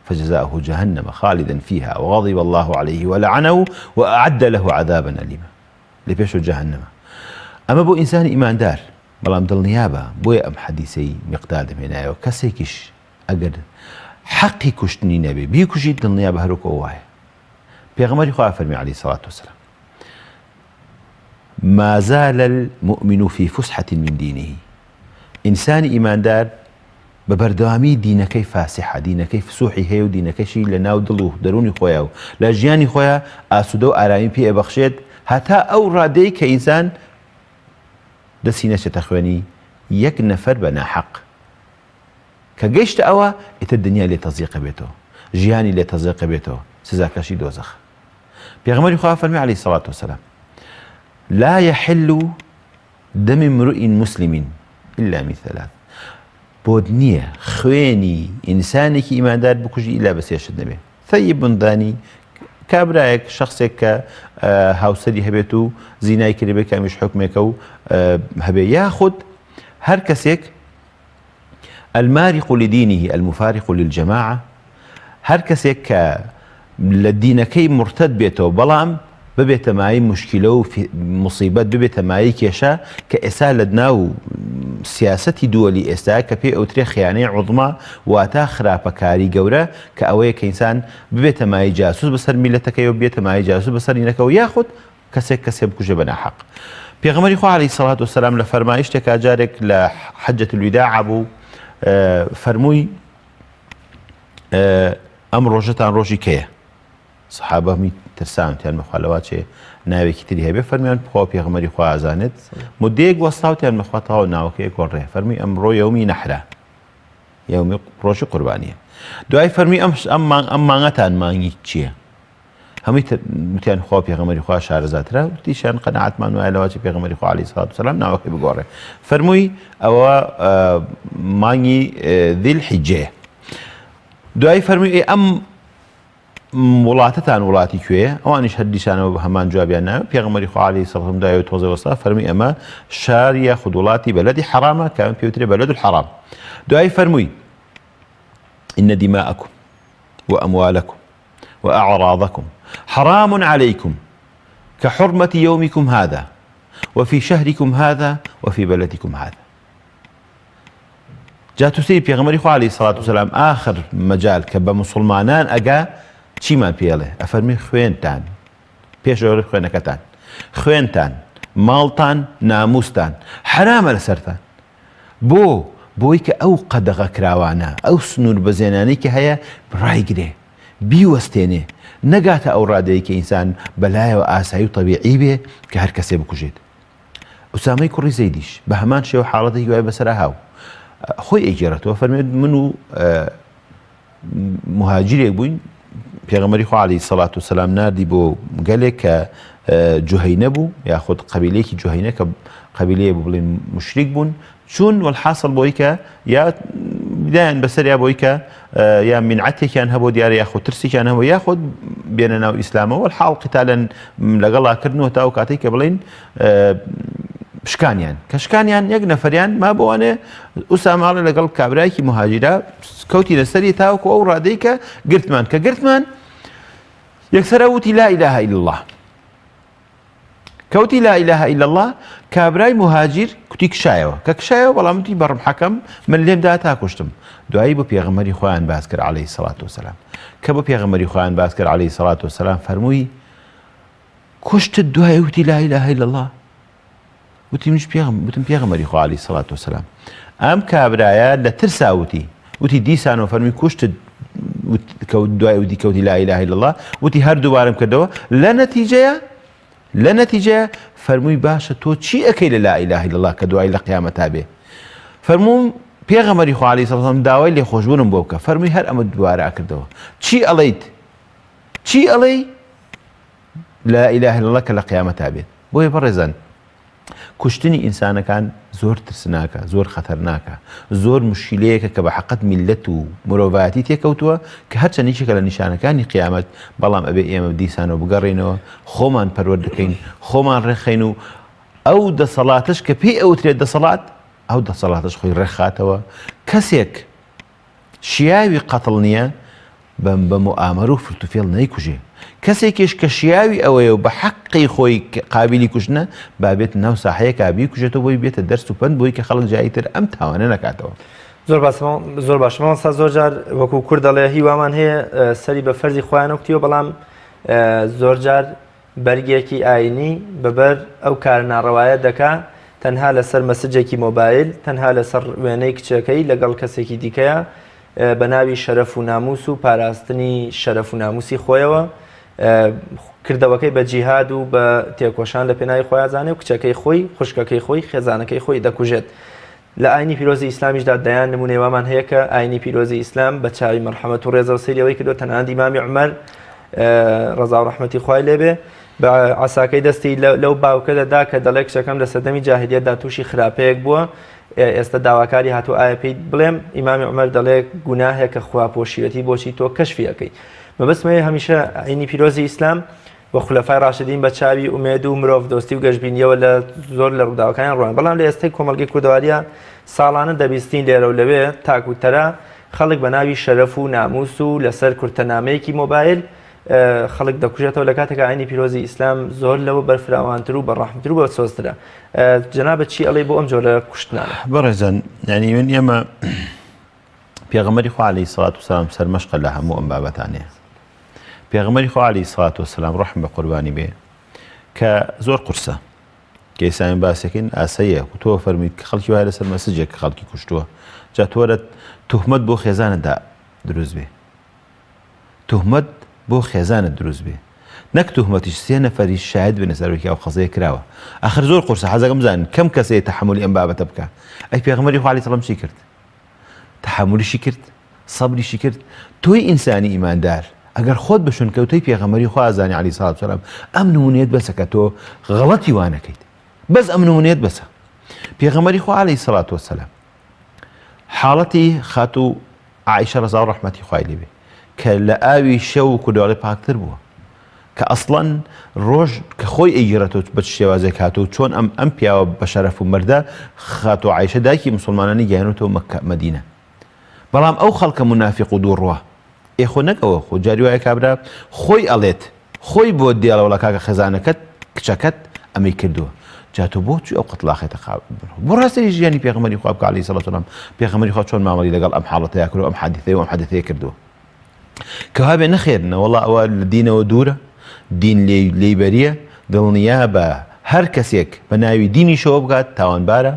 فجزاؤه جهنم خالدا فيها وغضب الله عليه ولعنه وأعد له عذابا أليما لپێش و جەهەنەمە ئەمە بۆ ئینسانی ئیماندار بەڵام دڵنیابە بۆیە ئەم حەدیسەی میقدادم هێنایەوە کەسێکیش ئەگەر حەقی کوشتنی نەبێ بیکوژیت دڵنیابە هەروەکو ئەو وایە پێغەمبەری خوا فەرمی علیه الصلاة والسلام ما زال المؤمن في فسحة من دينه ئینسانی ئیماندار بە بەردەوامی دینەکەی فاسحە دینەکەی فسوحی هەیە و دینەکەشی لە ناو دڵ و دەروونی خۆیان و لە ژیانی خۆیان ئاسوودە و ئارامی پێ ئەبەخشێت. هەتا ئەو ڕادەی کە ئینسان دەستی نەچێتە خوێنی یەک نەفەر بە ناحەق. کە گەیشتە ئەوە ئیتر دنیای لێ تەزیقە بێتەوە، ژیانی لێ تەزیقە بێتەوە، سزاکەشی دۆزەخە. پێغەمبەری خوا فەرمی علیه الصلاة والسلام لا يحل دم امرئ مسلم إلا من ثلاث بۆت نییە خوێنی ئینسانێکی ئیماندار بکوژی ئیلا بە سێ شت نەبێ ثیب زانی کابرایەک شخصێک کە هاوسەری هەبێت و زینای کردبێت کە ئەمیش حکمێکە و هەبێ یاخود هەر کەسێک المارق لدینه المفارق للجماعە هەر کەسێک کە لە دینەکەی مورتەد بێتەوە بەڵام ببێتە مایەی موشکیلە و موسیبەت ببێتە مایەی کێشە کە ئێستا لە ناو سیاسەتی دووەلی ئێستا کە پێی ئەوترێ خیانەی عوزما واتە خراپەکاری گەورە کە ئەوەیە کە ئینسان ببێتە مایەی جاسوس بەسەر میلەتەکەی و بێتە مایەی جاسوس بەسەر دینەکەوە یاخود کەسێک کەسێ بکوژێ بە ناحەق. پێغەمبەری خوا عەلەیهی سەڵات وسەلام لە فەرمایشتێکا جارێک لە حەجەت الوداع بوو فەرمووی ئەم ڕۆژەتان ڕۆژی کەیە؟ سەحابە هەمووی ترسان وتیان بەخوا لەوا چێ ناوێکی تری هەبێ فەرمیان خوا پێغەمبەری خوا ئازانێت مدەیەک وەستاوتیان بەخوا تەواو ناوەکەی گۆڕێ فەرمی ئەمڕۆ یەومی نەحرە یەومی ڕۆژی قوربانیە دوای فەرمی ئەم ئەم مانگ ئەم مانگەتان مانگی چییە؟ هەمووی وتیان خوا پێغەمبەری خوا شارەزاترە وتیشیان قەناعەتمان وایە لەوە چی پێغەمبەری خوا عەلەیهی سڵات وسەلام ناوەکەی بگۆڕێ فەرمووی ئەوە مانگی ذیل حیجەیە دوایی فەرمووی ئەی ئەم وڵاتەتان وڵاتی کوێیە ئەوانیش هەر دیسانەوە بە هەمان جوابیان ناوە پێغەمبەری خوا عەلەیهی سڵات وسەلام دوای تۆزێ وەستا فەرمووی ئەمە شار یاخود وڵاتی بەلەدی حەرامە کە ئەم پێوترێ بەلەد الحرام دوایی فەرمووی إن دماءكم وأموالكم وأعراضكم حرام عليكم كحرمة يومكم هذا وفي شهركم هذا وفي بلدكم هذا جا تو سەیری پێغەمبەری خوا عەلەیهی سەڵات وسەلام ئاخر مەجال کە بە موسڵمانان ئەگا چیمان پێڵێ ئەفەرمی خوێنتان پێش ئەوەی خوێنەکەتان خوێنتان ماڵتان ناموستان حرامە لەسەرتان بۆ بۆی کە ئەو قەدەغەکراوانە ئەو سنوور بەزێنانەی کە هەیە ڕایگرێ بیوەستێنێ نەگاتە ئەو ڕادەیە کە ئینسان بەلایەوە ئاسایی و تەبیعی بێ کە هەر کەسێ بکوژێت ئوسامەی کوڕی زەیدیش بە هەمان شێوە حاڵەتێکی وای بەسەرا هاو خۆی ئەیگێڕێتەوە فەرمێت من و مهاجرێک بووین پێغەمبەری خوا عەلەیهی سەڵات و سەلام ناردی بۆ گەلێک کە جوهینە بوو یاخود قەبیلەیەکی جوهینە کە قەبیلەیە بوو بڵێن مشریک بوون چوون وەلحاسڵ بۆی کە یا دایان بەسەر یا بۆی کە یا مینعەتێکیان هەبوو دیارە یاخود ترسێکیان هەبوو یاخود بێنە ناو ئیسلامەوە وەلحاڵ قیتالەن لەگەڵا کردنەوە تا ئەو کاتێک کە بڵین شکانیان کە شکانیان یەک نەفەریان ما بۆوانێ ئوساماڵە لەگەڵ کابراایکی مهاجرا کەوتی لەسەری تاوەکو ئەو ڕادەی کە گرتمان کە گرتمان یەکسەر وتی لا إله إلا الله کەوتی لا إله إلا الله کابرای مهاجر کوتی کشایەوە کە کشایەوە بەڵام وتی بە ڕمحەکەم من لێمدا تا کوشتم دوایی بۆ پێغەمبەری خۆیان باس کرد عەلەیهی سەڵات وسەلام کە بۆ پێغەمبەری خۆیان باس کرد عەلەیهی سەڵات وسەلام فەرمووی کوشتت دوای وتی لا إله إلا الله وتی منیش پێغم وتم پێغەمبەری خوا عەلەیهی سەڵات وسەلام ئەم کابرایە لە ترسا وتی وتی دیسانەوە فەرمی کوشتت کەوت دوای وتی کەوتی لا إله إلا الله وتی هەر دووبارەم کردەوە لە نەتیجەیە لە نەتیجەیە فەرمووی باشە تۆ چی ئەەکەی لە لا إله إلا الله کە دوای لە قیامەتا بێ فەرمووم پێغەمبەری خوا عەلەیهی سەڵات وسەلام داوای لێخۆشبوونم بۆ بکە فەرمووی هەر ئەمە دووبارە ئەکردەوە چی ئەڵێیت چی ئەڵێی لا إله إلا الله کە لە قیامەتا بێت بۆیە بەڕێزان کوشتنی ئینسانەکان زۆر ترسناکە زۆر خەتەرناکە زۆر مشکیلەیەکە کە بە حەقەت میلەت و مرۆڤایەتی تێکەوتووە کە هەرچەند یەکێکە لە نیشانەکانی قیامەت بەڵام ئەبێ ئێمە دیسانەوە بگەڕێینەوە خۆمان پەروەردەکەین خۆمان ڕێکخەین و ئەو دەسەڵاتش کە پێی ئەوترێت دەسەڵات ئەو دەسەڵاتش خۆی ڕێکخاتەوە کەسێک شیاوی قەتڵ نییە بەم بە موئامەرە و فرتوفێڵ نەیکوژێ. کەسێکیش کە شیاوی ئەوەیە و بە حەقی خۆی قابیلی کوشتنە، با بێتە ناو ساحەیەکا بیکوژێتەوە بۆی بێتە دەرس و پەند بۆی کە خەڵک جاری تر ئەم تاوانە نەکاتەوە. زۆر باشە زۆر باشە مامۆستا زۆر جار وەکو کورد دەڵێ هیوامان هەیە سەری بە فەرزی خۆیان کوتیوە بەڵام زۆر جار بەرگێکی ئاینی بەبەر ئەو کارە ناڕەوایە دەکا تەنها لەسەر مەسجێکی مۆبایل تەنها لەسەر وێنەی کچەکەی لەگەڵ کەسێکی دیکەیە بە ناوی شەرەف و ناموس و پاراستنی شەرەف و ناموسی خۆیەوە. کردەوەکەی بە جیهاد و بە تێکۆشان لە پێناوی خۆیا زانێ و کچەکەی خۆی، خوشکەکەی خۆی، خێزانەکەی خۆی دەکوژێت. لە ئاینی پیرۆزی ئیسلامیشدا دەیان نمونەی وامان هەیە کە ئاینی پیرۆزی ئیسلام بە چاوی مەرحەمەت و ڕێزەوە سەیری ئەوەی کردووە تەنانەت ئیمامی عومەر ڕەزا و ڕەحمەتی خوای لێبێ بە عەساکەی دەستی لەو باوکە دەدا کە دەڵێ کچەکەم لە سەردەمی جاهلیەتدا تووشی خراپەیەک بووە ئێستا داواکاری هاتوو ئایا پێی بڵێم ئیمامی عومەر دەڵێ گوناهێکە خوا پۆشیوەتی بۆچی تۆ کەشفی ئەکەی مەبەستمەیە هەمیشە ئاینی پیرۆزی ئیسلام و خولەفای ڕاشدین بە چاوی ئومێد و مرۆڤ دۆستی و گەشبینیەوە لە زۆر لە ڕووداوەکانیان ڕوان بەڵام لە ئێستای کۆمەڵگەی کوردەواریە ساڵانە دەبیستین لێرە و لەوێ تاک و تەرا خەڵک بە ناوی شەرەف و ناموس و لەسەر کورتەنامەیەکی مۆبایل خەڵک دەکوژێتەوە لە کاتێکا ئاینی پیرۆزی ئیسلام زۆر لەوە بەرفراوانتر و بەڕەحمتر و بەسۆزترە جەنابت چی ئەڵێی بۆ ئەم جۆرە کوشتنانە؟ بەڕێزان یعنی من ئێمە پێغەمبەری خوا عەلەیهی سڵات وسلام سەرمەشقە لە هەموو ئەم بابەتانەیە پێغەمبەری خوا عەلەیهی سڵات وسلام ڕەحم بە قوربانی بێ کە زۆر قورسە کە ئێستا باسەکەین ئاساییە و تۆ فەرمیت کە خەڵکی وایە لەسەر message ێک کە خەڵکی کوشتووە جا تۆرە تهمەت بۆ خێزانتدا دروست بێ تهمەت بۆ خێزانت دروست بێ نەک تهمەتیش سێ نەفەریش شاید بن لەسەر ئەوەی کە ئەو قەزیە کراوە ئەخر زۆر قورسە حەزەکەم بزانن کەم کەس هەیە تەحەمولی ئەم بابەتە بکا ئەی پێغەمبەری خوا عەلەیهی سەلام چی کرد تەحەمولیشی کرد سەبریشی کرد تۆی ئینسانی ئیماندار ئەگەر خۆت بە شوێنکەوتەی پێغەمبەری خوا ئەزانی عەلەیهی سەڵات وسەلام ئەم نمونەیەت بەسە کە تۆ غەڵەتی وا نەکەیت بەس ئەم نمونەیەت بەسە پێغەمبەری خوا عەلەیهی سەڵات وسەلام حاڵەتی خاتوو عائیشە ڕەزا و ڕەحمەتی خوای لێ بێ کە لە ئاوی شەو و کوردەواری پاکتر بووە کە ئەسڵەن ڕۆژ کە خۆی ئەیگێڕێتەوە بە چ شێوازێک هاتوو چۆن ئەم ئەم پیاوە بە شەرەف و مەردە خاتوو عائیشە دایکی موسڵمانانی گەیانوتەوە مەککە مەدینە بەڵام ئەو خەڵکە مونافیق و دووڕوە ئێ خۆ نەک ئەوە خۆ جاری وایە کابرا خۆی ئەڵێت خۆی بۆت دێڵە وەڵا کاکە خێزانەکەت کچەکەت ئەمەی کردووە جا تۆ بۆ چی ئەو قەتڵاخێتە قا بۆ ڕاستەری ژیانی پێغەمبەری خوا بکە عەلەیهی سەڵات وسەلام پێغەمبەری خوا چۆن مامەڵی لەگەڵ ئەم حاڵەتەیا کردووە ئەم حادیثەیە و ئەم حادیثەیە کردووە کەوا بێ نەخێر نەوەڵا ئەوە لە دینەوە دوورە دین لێی لێی بەریە دڵنیا بە هەر کەسێک بە ناوی دینیشەوە بگات تاوانبارە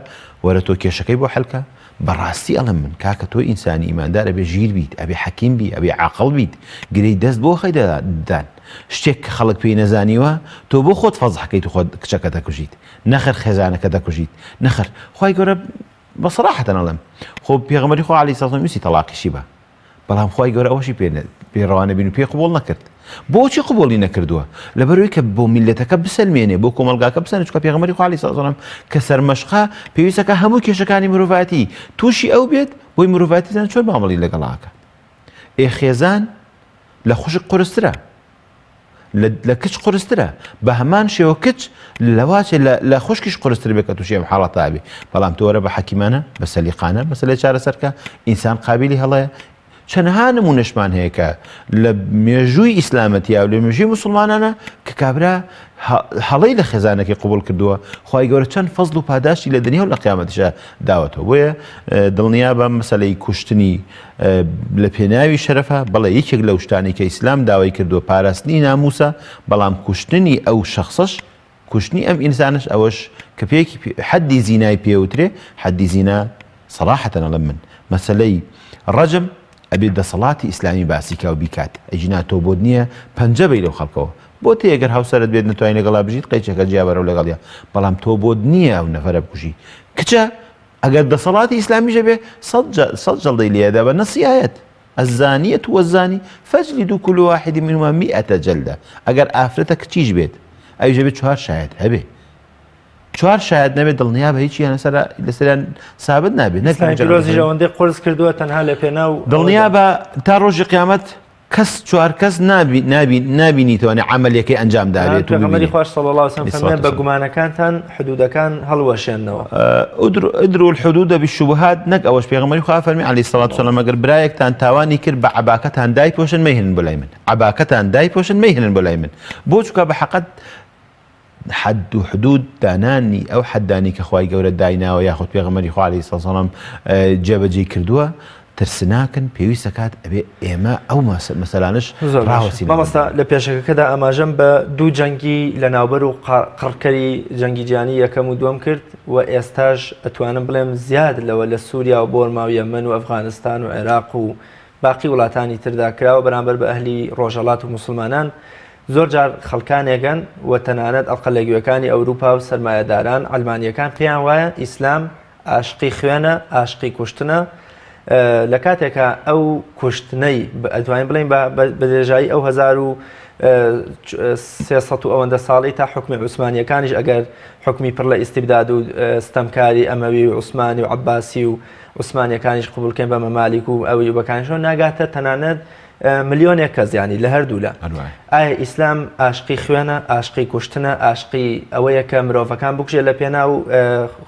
وەرە تۆ کێشەکەی بۆ حەلکە بەڕاستی ئەڵێم من کاکە تۆ ئینسانی ئیماندار ئەبێ ژیر بیت ئەبێ حەکیم بی ئەبێ عاقڵ بیت گرێی دەست بۆ خەی ددان شتێک کە خەڵک پێی نەزانیوە تۆ بۆ خۆت فەزحەکەیت و خۆت کچەکە دەکوژیت نەخر خێزانەکە دەکوژیت نەخر خوای گەورە بە سەراحەتەن ئەڵێم خۆ پێغەمبەری خوا عەلەیهی سڵام ویستی تەڵاقیشی بە بەڵام خوای گەورە ئەوەشی پێ پێ ڕەوا نەبین و پێ قبوڵ نەکرد. بۆچی قبوڵی نەکردووە؟ لەبەرئەوەی کە بۆ میللەتەکە بسەلمێنێ، بۆ کۆمەڵگاکە بسەلمێنێ، چونکە پێغەمبەری خوا عەلەیهی سڵام کە سەرمەشقە، پێویستەکە هەموو کێشەکانی مرۆڤایەتی تووشی ئەو بێت، بۆی مرۆڤایەتی بزانێت چۆن مامەڵی لەگەڵا ئەکات. ئێ خێزان لە خوشک قورسترە. لە کچ قورسترە بە هەمان شێوە کچ لەواچێ لە خوشکیش قورستر بێت کە تووشی ئەم حاڵەتە ئەبێ بەڵام تۆ وەرە بە حەکیمانە بە سەلیقانە مەسەلەی چارەسەرکە ئینسان قابیلی هەڵەیە چەندها نمونەشمان هەیە کە لە مێژووی ئیسلامەتیا و لە مێژووی مسلمانانە کە کابرا هەڵەی لە خێزانەکەی قبول کردووە خوای گەورە چەند فەزل و پاداشتی لە دنیا و لە قیامەتیشا داوەتەوە بۆیە دڵنیا بە مەسەلەی کوشتنی لە پێناوی شەرەفە، بەڵێ یەکێک لەو شتانەی کە ئیسلام داوای کردووە پاراستنی ناموسە، بەڵام کوشتنی ئەو شەخسەش، کوشتنی ئەم ئینسانەش ئەوەش کە پێکی حەدی زینای پێوترێ، حەدی زینا سەراحەتەن ئەڵێم من مەسەلەی ڕەجم ئەبێ دەسەڵاتی ئیسلامی باسی کا و بیکات، ئەگینا تۆ بۆت نییە پەنجە بەی لەو خەڵکەوە، بۆت هەیە گەر هاوسەرت بێت نەتوانی لەگەڵا بژیت قەیچەکە جیابەرەوە لەگەڵیا، بەڵام تۆ بۆت نییە ئەو نەفەرە بکوژی، کچە ئەگەر دەسەڵاتی ئیسلامیش هەبێ سەد جەڵدەی لێ ئەدا بە نەسی ئایەت الزانیە والزانی فاجلدوا كل واحد منهما مئة جلدە ئەگەر ئافرەتە کچیش بێت ئەویش ئەبێ چوار شایەت هەبێ چوار شایەت نەبێت دڵنیا بە هیچیان لەسەر لەسەریان سابت نابێت نەک ئیسلامی پیرۆزیش ئەوەندەی قورس کردووە تەنها لە پێناو دڵنیا بە تا ڕۆژی قیامەت کەس چوار کەس نابی نابی نابینیتەوە یانی عەمەلیەکەی ئەنجام دابێت و پێغەمبەری ببینی. خواش صلی اللە علیه وسلم علیه فەرموویان الصلاة بە والسلام. گومانەکانتان حدودەکان هەڵوەشێننەوە. ادرء الحدود بالشبهات نەک ئەوەش پێغەمبەری خوا فەرمی علیه الصلاة والسلام ئەگەر برایەکتان تاوانی کرد بە عەباکەتان دایپۆشن مەیهێنن بۆ لای من عەباکەتان دایپۆشن مەیهێنن بۆ لای من بۆ چونکە بە حەقەت حەد و حدود دانانی ئەو حەدانەی کە خوای گەورە دایناوە یاخود پێغەمبەری خوا علیه الصلوة والسلام جێبەجێی کردووە ترسناکن پێویستە کات ئەبێ ئێمە ئەو مەسەلانەش زۆر باشە ڕاوەستین مامۆستا لە پێشەکەکەدا ئاماژەم بە دوو جەنگی لەناوبەر و قڕکەری جەنگی جیهانی یەکەم و دووەم کرد و ئێستاش ئەتوانم بڵێم زیاد لەوە لە سووریا و بۆرما و یەمەن و ئەفغانستان و عێراق و باقی وڵاتانی تردا کراوە بەرامبەر بە ئەهلی ڕۆژهەڵات و موسڵمانان. زۆر جار خەڵکانێکن و تەنانەت ئەڵقە لەگوێکانی ئەوروپا و سەرمایەداران عەلمانیەکان پێیان وایە ئیسلام ئاشقی خوێنە، ئاشقی کوشتنە، لە کاتێکا ئەو کوشتنەی ئەتوانین بڵێین بە درێژایی ئەو 1300 و ئەوەندە ساڵی تا حکومی عوسمانیەکانیش ئەگەر حکومی پڕ لە ئیستیبداد و ستەمکاری ئەمەوی و عوسمانی و عەباسی و عوسمانیەکانیش قبولکەین بە مەمالیک و ئەویوبەکانیشەوە ناگاتە تەنانەت ملیۆنێک کەس یانی لە هەردوولا. ئایا ئیسلام ئاشقی خوێنە، ئاشقی کوشتنە، ئاشقی ئەوەیە کە مرۆڤەکان بکوژێ لە پێناو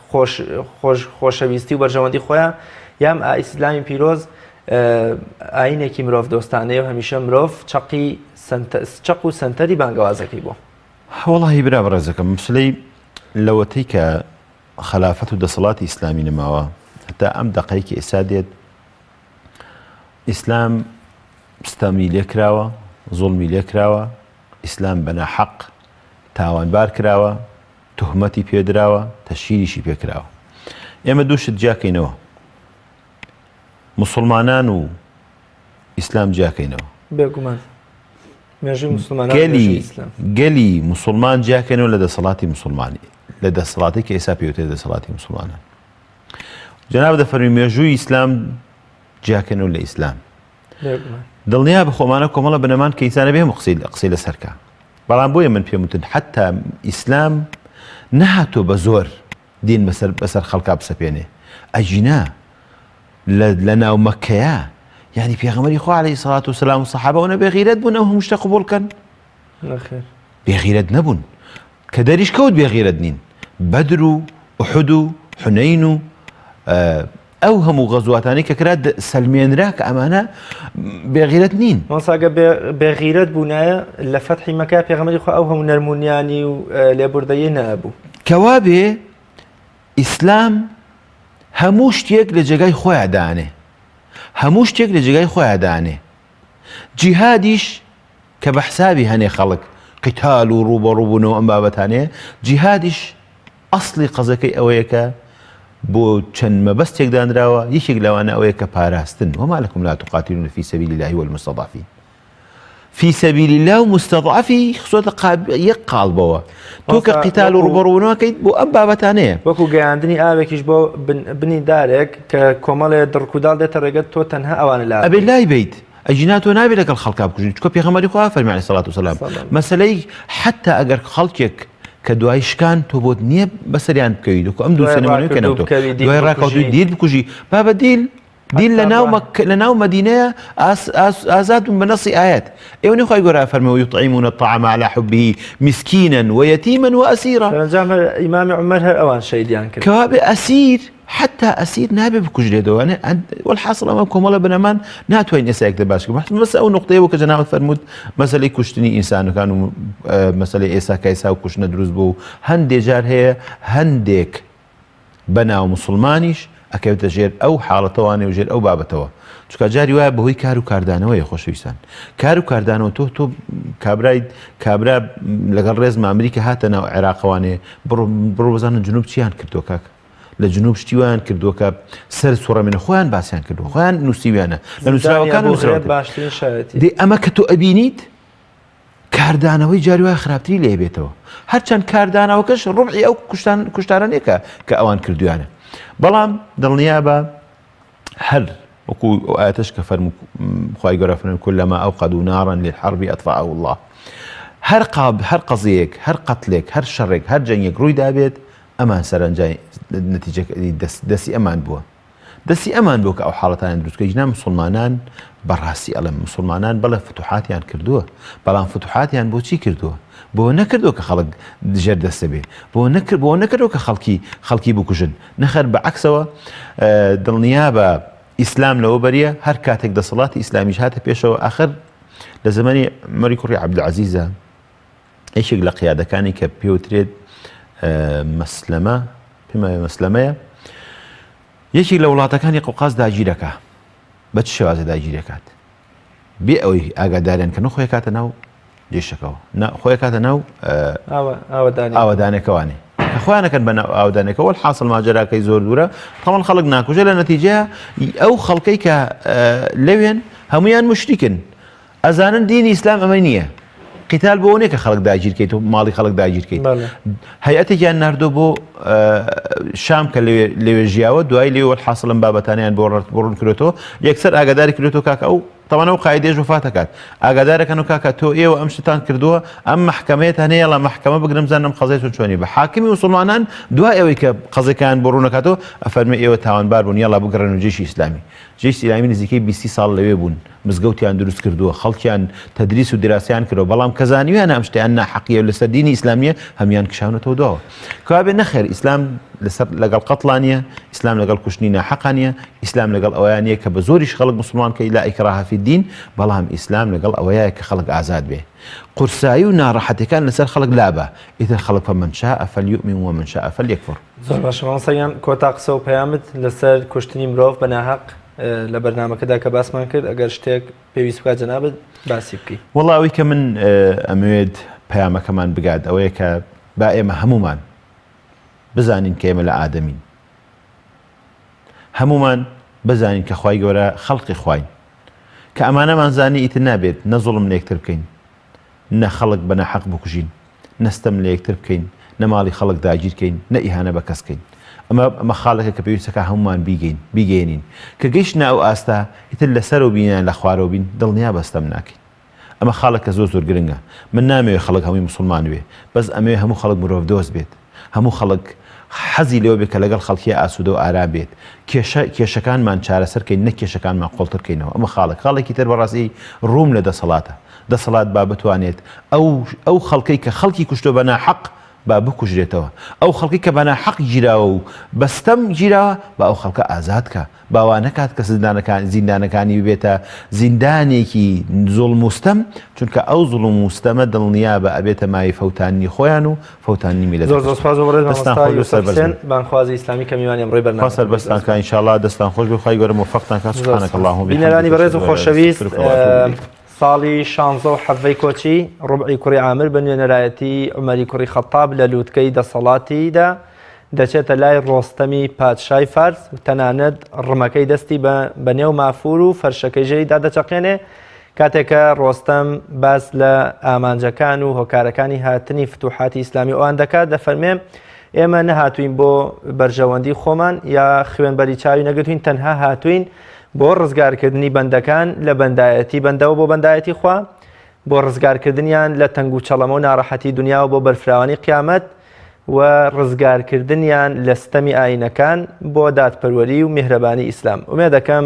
خۆش خۆش خۆشەویستی و بەرژەوەندی خۆیان یام ئیسلامی پیرۆز ئاینێکی مرۆڤ دۆستانەیە و هەمیشە مرۆڤ چەقی چەق و سەنتەری بانگەوازەکەی بووە. وەڵاهی برا بەڕێزەکەم مسلەی لەوەتەی کە خەلافەت و دەسەڵاتی ئیسلامی نەماوە هەتا ئەم دەقەی کە ئێستا دێت ئیسلام ستەمی لێکراوە، زوڵمی لێکراوە، ئیسلام بە ناحەق تاوانبار کراوە، توهمەتی پێدراوە، تەشهیریشی پێکراوە. ئێمە دوو شت جیاکەینەوە، موسڵمانان و ئیسلام جیاکەینەوە. بێگومان مێژووی موسڵمانان گەلی گەلی موسڵمان جیاکەینەوە لە دەسەڵاتی موسڵمانی لە دەسەڵاتی کە ئێستا پێوترێت دەسەڵاتی موسڵمانان. جەناب دەفەرمی مێژووی ئیسلام جیاکەنەوە لە ئیسلام دڵنیا بە خۆمانە کۆمەڵە بنەمان کە ئینسانە بێ قسەی قسەی لەسەرکە بەڵام بۆیە من پێم وتن حتا ئیسلام نەهاتۆ بە زۆر دین بەسەر بەسەر خەڵکا بسەپێنێ ئەگینا لە ناو مەکەیە یعنی پێغەمبەری خوا عەلەیهی سەڵات و سەلام و سەحابە ئەوەنە بێغیرەت بوون ئەو هەموو شتە قبوڵ کەن بێغیرەت نەبوون کە دەریش کەوت بێغیرەت نین بەدر و ئوحد و حونەین و ئەو هەموو غەزواتانەی کە کرا سەلمێنرا کە ئەمانە بێغیرەت نین. مامۆستا گەر بێغیرەت بوونایە لە فەتحی مەکە پێغەمبەری خوا ئەو هەموو نەرمونیانی و لێبوردەیی نەئەبوو. کەوابێ ئیسلام هەموو شتێک لە جێگای خۆیا دانێ هەموو شتێک لە جێگای خۆیا دانێ جیهادیش کە بە حسابی هەنێ خەڵک قیتال و ڕووبەڕووبوونەوە ئەم بابەتانەیە، جیهادیش ئەسڵی قەزەکەی ئەوەیە کە بۆ چەند مەبەستێک دانراوە، یەکێک لەوانە ئەوەیە کە پاراستن، وما لكم لا تقاتلون في سبيل الله والمستضعفين في سبيل الله و مستضعفی خستۆتە یەک قاڵبەوە تۆ کە قیتال و ڕووبەڕووبوونەوەکەیت بۆ ئەم بابەتانەیە. وەکو گەیاندنی ئاوێکیش بۆ بنی دارێک کە کۆمەڵێ دڕکوداڵ دێتە ڕێگەت تۆ تەنها ئەوانە لا ئەبێ لای بەیت. ئەگینا تۆ نابێ لەگەڵ خەڵکا بکوژی چونکە پێغەمبەری خوا فەرمی علیه الصلاة والسلام مەسەلەی حتا ئەگەر خەڵکێک کە دوای شکان تۆ بۆت نییە بەسەریان بکەویت وەکو ئەم دوو سنەمەوەی کە نەوتۆ دوای ڕاکەوتوی دیل بکوژی بابە دیل دیل لە ناو لە ناو مەدینەیە ئازاد بوون بە نەسی ئاەت ئێوە نی خی گەورە فەرمەوە یطعمون الطعام على حبه مسكينا ويتيما وأسيرا سەرەنجام ئیمامی عومەر هەر ئەوان شەهیدیان کرد کەوابێ ئەسیر حتا ئەسیر نابێ بکوژرێتەوە یعنی والحاصل ئەمە کۆمەڵە بنەمان ناتوانین ئێستا یەکتر باس بکەین بەس ئەو نقطەیە بوو کە جەنابت فەرمووت مەسەلەی کوشتنی ئینسانەکان و مەسەلەی ئێستا کە ئێستا و کوشتنە دروست بوو و هەندێ جار هەیە هەندێک بەناو مسلمانیش ئەکەوێتە ژێر ئەو حاڵەتەوانێ و ژێر ئەو بابەتەوە چونکە جاری وایە بەهۆی کار و کاردانەوەی خۆشەویستان کار و کاردانەوە تۆ تۆ کابرای کابرا لەگەڵ ڕێزما ئەمریکا هاتە ناو عێراقەوانێ بڕۆ بڕۆ بزانە جنوب چیان کردووە کاک لە جنوب شتی وایان کردووە کە سەر سوڕەمێنە خۆیان باسیان کردووە خۆیان نووسیویانە لە نووسراوەکان نووسراوە باشترین شایەتی دێ ئەمە کە تۆ ئەبینیت کاردانەوەی جاری وایە خراپتری لێ بێتەوە هەرچەند کاردانەوەکەش ڕبعی ئەو کوشتان کوشتارانێکە کە ئەوان کردویانە بەڵام دڵنیا بە هەر وەکو ئەو ئاەتەش کە فەرموو خوای گەورە فەرمی كلما أوقدوا نارا للحرب أطفأه الله هەر قاب هەر قەزیەک هەر قەتلێک هەر شەڕێک هەر جەنگێک ڕووی دابێت ئەمان سەرەنجای نەتیجەکە دەستی ئەمان بووە دەستی ئەمان بووە کە ئەو حاڵەتانە دروست کرد ژنا مسلمانان بەڕاستی ئەڵێم مسلمانان بەڵێ فتوحاتیان کردووە بەڵام فتوحاتیان بۆچی کردووە بۆ نەکردووە کە خەڵک ژێر دەستە بێ بۆ نەکرد بۆ نەکردووە کە خەڵکی خەڵکی بکوژن نەخەر بە عەکسەوە دڵنیا بە ئیسلام لەوە بەریە هەر کاتێک دەسەڵاتی ئیسلامیش هاتە پێشەوە ئاخر لە زمانی عومەری کوڕی عەبدولعەزیزە یەکێک لە قیادەکانی کە پێوترێت مەسلەمە پێماوێ مەسلەمەیە یەکێک لە وڵاتەکانی قوقاز داگیرەکە بە چ شێوازە داگیرەکات بێ ئەوەی ئاگاداریان کەن خۆی کاتە ناو جێشەکەەوە خۆی کاتە ناو ئاوادانەکەوانێ کە خۆیانەکەن بە ناو ئاودانەکەەوە حاصل ماجراکەی زۆر دوورە تەوان خەڵک ناکوژە لە نەتیجە ئەو خەڵکەی کە لەوێن هەمویان مشریکن ئەزانن دینی ئیسلام ئەمە نییە. قیتال بۆ نییە کە خەڵک داگیرکەیت و ماڵی خەڵک داگیرکەیت. هەیئەتێکیان ناردووە بۆ شام کە لەوێ ژیاوە دوای لێ وەلحاسڵ ئەم بابەتانیان بۆ ڕوون کرێتەوە یەکسەر ئاگاداری کرێتەوە کاکە ئەو تەوان ئەو قایدێژ وفاتەکات ئاگادارەکەن و کاکە تۆ ئێوە ئەم شتان کردووە ئەم محکمەیەتان هەیە محکمە بگرم زانم قەزای چۆن چۆنی بە حاکمی مسلمانان دوای ئەوەی کە قەزەکان بۆ ڕوونەکاتەوە ئەفەرمێ ئێوە تاوانبار بوون یاڵا بگەڕێن و جێشی ئیسلامی جەیشی ئیسلامی نزیکەی بیستی ساڵ لەوێ بوون، مزگەوتیان دروست کردووە، خەڵکیان تەدریس و دیراسەیان کردووە، بەڵام کە زانیویانە ئەم شتەیان ناحەقییە و لەسەر دینی ئیسلام نییە، هەموویان کشاونەتەوە دواوە. کەوابێ نەخێر ئیسلام لەسەر لەگەڵ قەتڵا نییە، ئیسلام لەگەڵ کوشتنی ناحەقا نییە، ئیسلام لەگەڵ ئەوەیا نییە کە بە زۆریش خەڵک موسڵمان کەی لا ئیکراهە فی الدین، بەڵام ئیسلام لەگەڵ ئەوەیایە کە خەڵک ئازاد بێ. قورسایی و ناڕەحەتیەکان لەسەر خەڵک لابا، ئیتر خەڵک فمن شاء فلیؤمن ومن شاء فلیکفر. زۆر باشە مامۆستا گیان کۆتا قسە و پەیامت لەسەر کوشتنی مرۆڤ بە ناهەق لە بەرنامەکەدا کە باسمان کرد ئەگەر شتێک پێویست بکات جەنابت باسی بکەی. وەڵا ئەوەی کە من ئەمەوێت پەیامەکەمان بگات ئەوەیە کە با ئێمە هەموومان بزانین کە ئێمە لە ئادەمین هەموومان بزانین کە خوای گەورە خەڵقی خواین کە ئەمانەمان زانی ئیتر نابێت نە زوڵم لە یەکتر بکەین نە خەڵک بە ناحەق بکوژین، نە ستەم لە یەکتر بکەین، نە ماڵی خەڵک داگیر کەین، نە ئیهانە بە کەس کەین. ئەمە ئەمە خاڵێکە کە پێویستەکا هەموومان بیگەین، بیگەیەنین. کە گەیشتنە ئەو ئاستە، ئیتر لە سەرەوە بین یان لە خوارەوە بین، دڵنیابە ستەم ناکەین. ئەمە خاڵێکە زۆر زۆر گرنگە. من نامەوێ خەڵک هەمووی موسڵمان بێ، بەس ئەمەوێ هەموو خەڵک مرۆڤدۆست بێت. هەموو خەڵک حەزی لەوە بێت کە لەگەڵ خەڵکییا ئاسوودە و ئارام بێت. کێشە کێشەکانمان چارەسەر کەین نەک کێشەکانمان قوڵتر کەینەوە. ئەمە خاڵێک. خاڵێکی تر بەڕاستی ڕووم لە دەسەڵاتە. دەسەڵات با بتوانێت ئەو ئەو خەڵکەی کە خەڵکی کوشتوە بە ناحەق با بکوژرێتەوە. ئەو خەڵکەی کە بە ناحەق گیراوە و بە ستەم گیراوە با ئەو خەڵکە ئازاد کا. با وا نەکات کە زیندانەکان زیندانەکانی ببێتە زیندانێکی زوڵم و ستەم، چونکە ئەو زوڵم و ستەمە دڵنیابە ئەبێتە مایەی فەوتاندنی خۆیان و فەوتاندنی زۆر زۆر میللەتەکەشیان. سپاس بۆ بەڕێز دەستان مامۆستا خۆش بێ یوسف سەربەرز حسێن بن. بانگخوازی ئیسلامی کە میوانی ئەمڕۆی خوا بەرنامەکە بوو. سەربەرزتان کا ان شاء اللە دەستان خۆش بێ خوای گەورە مۆفەقتان کا زۆر سبحانک سپاس. اللهم وبحمدک بینەرانی بەڕێز اشهد و ان لا اله الا انت خۆشەویست استغفرک واتوب الیک. ساڵی شانزە و حەڤەی کۆچی، ڕوبعی کوڕی عامر بە نوێنەرایەتی عومەری کوڕی خەتاب لە لووتکەی دەسەڵاتیدا دەچێتە لای ڕۆستەمی پادشای فارس و تەنانەت ڕمەکەی دەستی بە بە نێو مافوور و فەرشەکەی ژێریدا دەچەقێنێ کاتێک کە ڕۆستەم باس لە ئامانجەکان و هۆکارەکانی هاتنی فتوحاتی ئیسلامی ئەوان دەکات دەفەرمێ ئێمە نەهاتوین بۆ بەرژەوەندی خۆمان یا خوێن بەری چاوی نەگرتوین تەنها هاتوین بۆ ڕزگارکردنی بەندەکان لە بەندایەتی بەندەوە بۆ بەندایەتی خوا، بۆ ڕزگارکردنیان لە تەنگ و چەڵەمە و ناڕەحەتی دونیاوە بۆ بەرفراوانی قیامەت و ڕزگارکردنیان لە ستەمی ئایینەکان بۆ دادپەروەری و میهرەبانی ئیسلام. ئومێدەکەم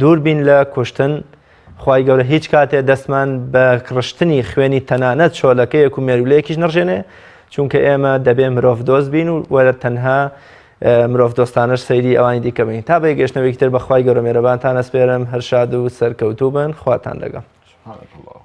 دوور بین لە کوشتن، خوای گەورە هیچ کاتێ دەستمان بە ڕشتنی خوێنی تەنانەت چۆلەکەیەک و مێروولەیەکیش نەڕژێنێ، چونکە ئێمە دەبێ مرۆڤدۆست بین و تەنها مرۆڤ دۆستانەش سەیری ئەوانی دیکە بین تا بەیگەشتنەوەیەکی تر بەخوای گەورە مێرەبانتان ئەسپێرم هەر شاد و سەرکەوتوو بن خواتان لەگەڵ. سبحانك اللهم.